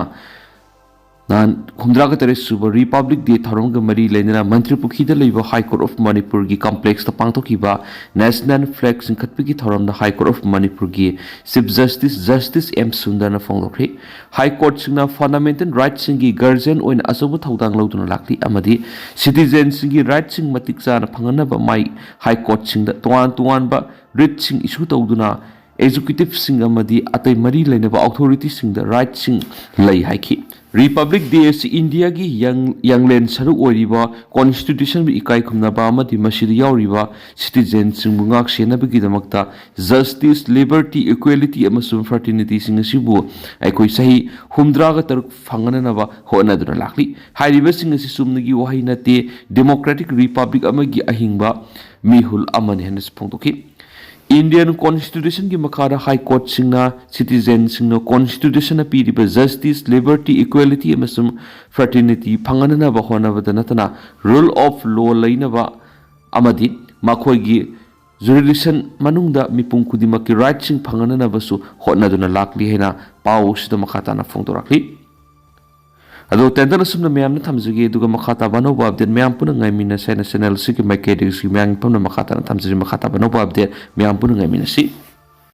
ꯅꯍꯥꯟ ꯍꯨꯝꯗ꯭ꯔꯥꯒ ꯇꯔꯦꯠ ꯁꯨꯕ ꯔꯤꯄꯕ꯭ꯂꯤꯛ ꯗꯦ ꯊꯧꯔꯝꯒ ꯃꯔꯤ ꯂꯩꯅꯅ ꯃꯟꯇ꯭ꯔꯤ ꯄꯨꯈ꯭ꯔꯤꯗ ꯂꯩꯕ ꯍꯥꯏ ꯀꯣꯔꯠ ꯑꯣꯐ ꯃꯅꯤꯄꯨꯔꯒꯤ ꯀꯝꯄ꯭ꯂꯦꯛꯁꯇ ꯄꯥꯡꯊꯣꯛꯈꯤꯕ ꯅꯦꯁꯅꯦꯜ ꯐ꯭ꯂꯦꯒ ꯆꯤꯡꯈꯠꯄꯒꯤ ꯊꯧꯔꯝꯗ ꯍꯥꯏ ꯀꯣꯔꯠ ꯑꯣꯐ ꯃꯅꯤꯄꯨꯔꯒꯤ ꯆꯤꯐ ꯖꯁꯇꯤꯁ, ꯖꯁꯇꯤꯁ ꯑꯦꯝ ꯁꯨꯟꯗꯔꯅ ꯐꯣꯡꯗꯣꯛꯈ꯭ꯔꯦ꯫ ꯍꯥꯏ ꯀꯣꯔꯠꯁꯤꯡꯅ ꯐꯟꯗꯥꯃꯦꯟꯇꯦꯜ ꯔꯥꯏꯠꯁꯤꯡꯒꯤ ꯒꯥꯔꯖꯤꯌꯟ ꯑꯣꯏꯅ ꯑꯆꯧꯕ ꯊꯧꯗꯥꯡ ꯂꯧꯗꯨꯅ ꯂꯥꯛꯂꯤ ꯑꯃꯗꯤ ꯁꯤꯇꯤꯖꯦꯟꯁꯤꯡꯒꯤ ꯔꯥꯏꯠꯁꯤꯡ ꯃꯇꯤꯛ ꯆꯥꯅ ꯐꯪꯍꯟꯅꯕ ꯃꯥꯏ ꯍꯥꯏ ꯀꯣꯔꯠꯁꯤꯡꯗ ꯇꯣꯉꯥꯟ ꯇꯣꯉꯥꯟꯕ ꯔꯤꯠꯁꯤꯡ ꯏꯁꯨ ꯇꯧꯗꯨꯅ ꯑꯦꯛꯖꯤꯀ꯭ꯌꯨꯇꯤꯚꯁꯤꯡ ꯑꯃꯗꯤ ꯑꯇꯩ ꯃꯔꯤ ꯂꯩꯅꯕ ꯑꯣꯊꯣꯔꯤꯇꯤꯁꯤꯡꯗ ꯔꯥꯏꯠꯁꯤꯡ ꯂꯩ ꯍꯥꯏꯈꯤ꯫ ꯔꯤꯄꯕ꯭ꯂꯤꯛ ꯗꯦ ꯑꯁꯤ ꯏꯟꯗꯤꯌꯥꯒꯤ ꯌꯪ-, ꯌꯥꯡꯂꯦꯟ ꯁꯔꯨꯛ ꯑꯣꯏꯔꯤꯕ ꯀꯣꯟꯁꯇꯤꯇ꯭ꯌꯨꯁꯟꯕꯨ ꯏꯀꯥꯏ ꯈꯨꯝꯅꯕ ꯑꯃꯗꯤ ꯃꯁꯤꯗ ꯌꯥꯎꯔꯤꯕ ꯁꯤꯇꯤꯖꯦꯟꯁꯤꯡꯕꯨ ꯉꯥꯛ ꯁꯦꯟꯅꯕꯒꯤꯗꯃꯛꯇ ꯖꯁꯇꯤꯁ, ꯂꯤꯕꯔꯇꯤ, ꯏꯀ꯭ꯋꯦꯂꯤꯇꯤ ꯑꯃꯁꯨꯡ ꯐ꯭ꯔꯇꯔꯅꯤꯇꯤꯁꯤꯡ ꯑꯁꯤꯕꯨ ꯑꯩꯈꯣꯏ ꯆꯍꯤ ꯍꯨꯝꯗ꯭ꯔꯥꯒ ꯇꯔꯨꯛ ꯐꯪꯍꯟꯅꯅꯕ ꯍꯣꯠꯅꯗꯨꯅ ꯂꯥꯛꯂꯤ꯫ ꯍꯥꯏꯔꯤꯕꯁꯤꯡ ꯑꯁꯤ ꯆꯨꯝꯅꯒꯤ ꯋꯥꯍꯩ ꯅꯠꯇꯦ, ꯗꯦꯃꯣꯀ꯭ꯔꯦꯇꯤꯛ ꯔꯤꯄꯕ꯭ꯂꯤꯛ ꯑꯃꯒꯤ ꯑꯍꯤꯡꯕ ꯃꯤꯍꯨꯜ ꯑꯃꯅꯤ ꯍꯥꯏꯅꯁꯨ ꯐꯣꯡꯗꯣꯛꯈꯤ꯫ ꯏꯟꯗꯤꯌꯟ ꯀꯣꯟꯁꯇꯤꯇ꯭ꯌꯨꯁꯟꯒꯤ ꯃꯈꯥꯗ ꯍꯥꯏ ꯀꯣꯔꯠꯁꯤꯡꯅ ꯁꯤꯇꯤꯖꯦꯟꯁꯤꯡꯅ ꯀꯣꯟꯁꯇꯤꯇ꯭ꯌꯨꯁꯟꯅ ꯄꯤꯔꯤꯕ ꯖꯁꯇꯤꯁ, ꯂꯤꯕꯔꯇꯤ, ꯏꯀ꯭ꯋꯦꯂꯤꯇꯤ ꯑꯃꯁꯨꯡ ꯐ꯭ꯔꯇꯔꯅꯤꯇꯤ ꯐꯪꯍꯟꯅꯅꯕ ꯍꯣꯠꯅꯕꯗ ꯅꯠꯇꯅ ꯔꯨꯜ ꯑꯣꯐ ꯂꯣ ꯂꯩꯅꯕ ꯑꯃꯗꯤ ꯃꯈꯣꯏꯒꯤ ꯖꯨꯔꯤꯗꯤꯛꯁꯟ ꯃꯅꯨꯡꯗ ꯃꯤꯄꯨꯝ ꯈꯨꯗꯤꯡꯃꯛꯀꯤ ꯔꯥꯏꯠꯁꯤꯡ ꯐꯪꯍꯟꯅꯅꯕꯁꯨ ꯍꯣꯠꯅꯗꯨꯅ ꯂꯥꯛꯂꯤ ꯍꯥꯏꯅ ꯄꯥꯎ ꯑꯁꯤꯗ ꯃꯈꯥ ꯇꯥꯅ ꯐꯣꯡꯗꯣꯔꯛꯂꯤ꯫ ꯑꯗꯣ ꯇꯦꯟꯗꯔ ꯑꯁꯨꯝꯅ ꯃꯌꯥꯝꯅ ꯊꯝꯖꯒꯦ, ꯑꯗꯨꯒ ꯃꯈꯥ ꯇꯥꯕ ꯑꯅꯧꯕ ꯑꯞꯗꯦꯠ ꯃꯌꯥꯝ ꯄꯨꯟꯅ ꯉꯥꯏꯃꯤꯟꯅꯁꯦ ꯍꯥꯏꯅ ꯆꯦꯅꯦꯜ ꯑꯁꯤꯒꯤ ꯃꯥꯏꯀꯩꯗꯒꯤꯁꯨ ꯃꯌꯥꯝꯒꯤ ꯐꯝꯅ ꯃꯈꯥ ꯇꯥꯅ ꯊꯝꯖꯔꯤ꯫ ꯃꯈꯥ ꯇꯥꯕ ꯑꯅꯧꯕ ꯑꯞꯗꯦꯠ ꯃꯌꯥꯝ ꯄꯨꯟꯅ ꯉꯥꯏꯃꯤꯟꯅꯁꯤ꯫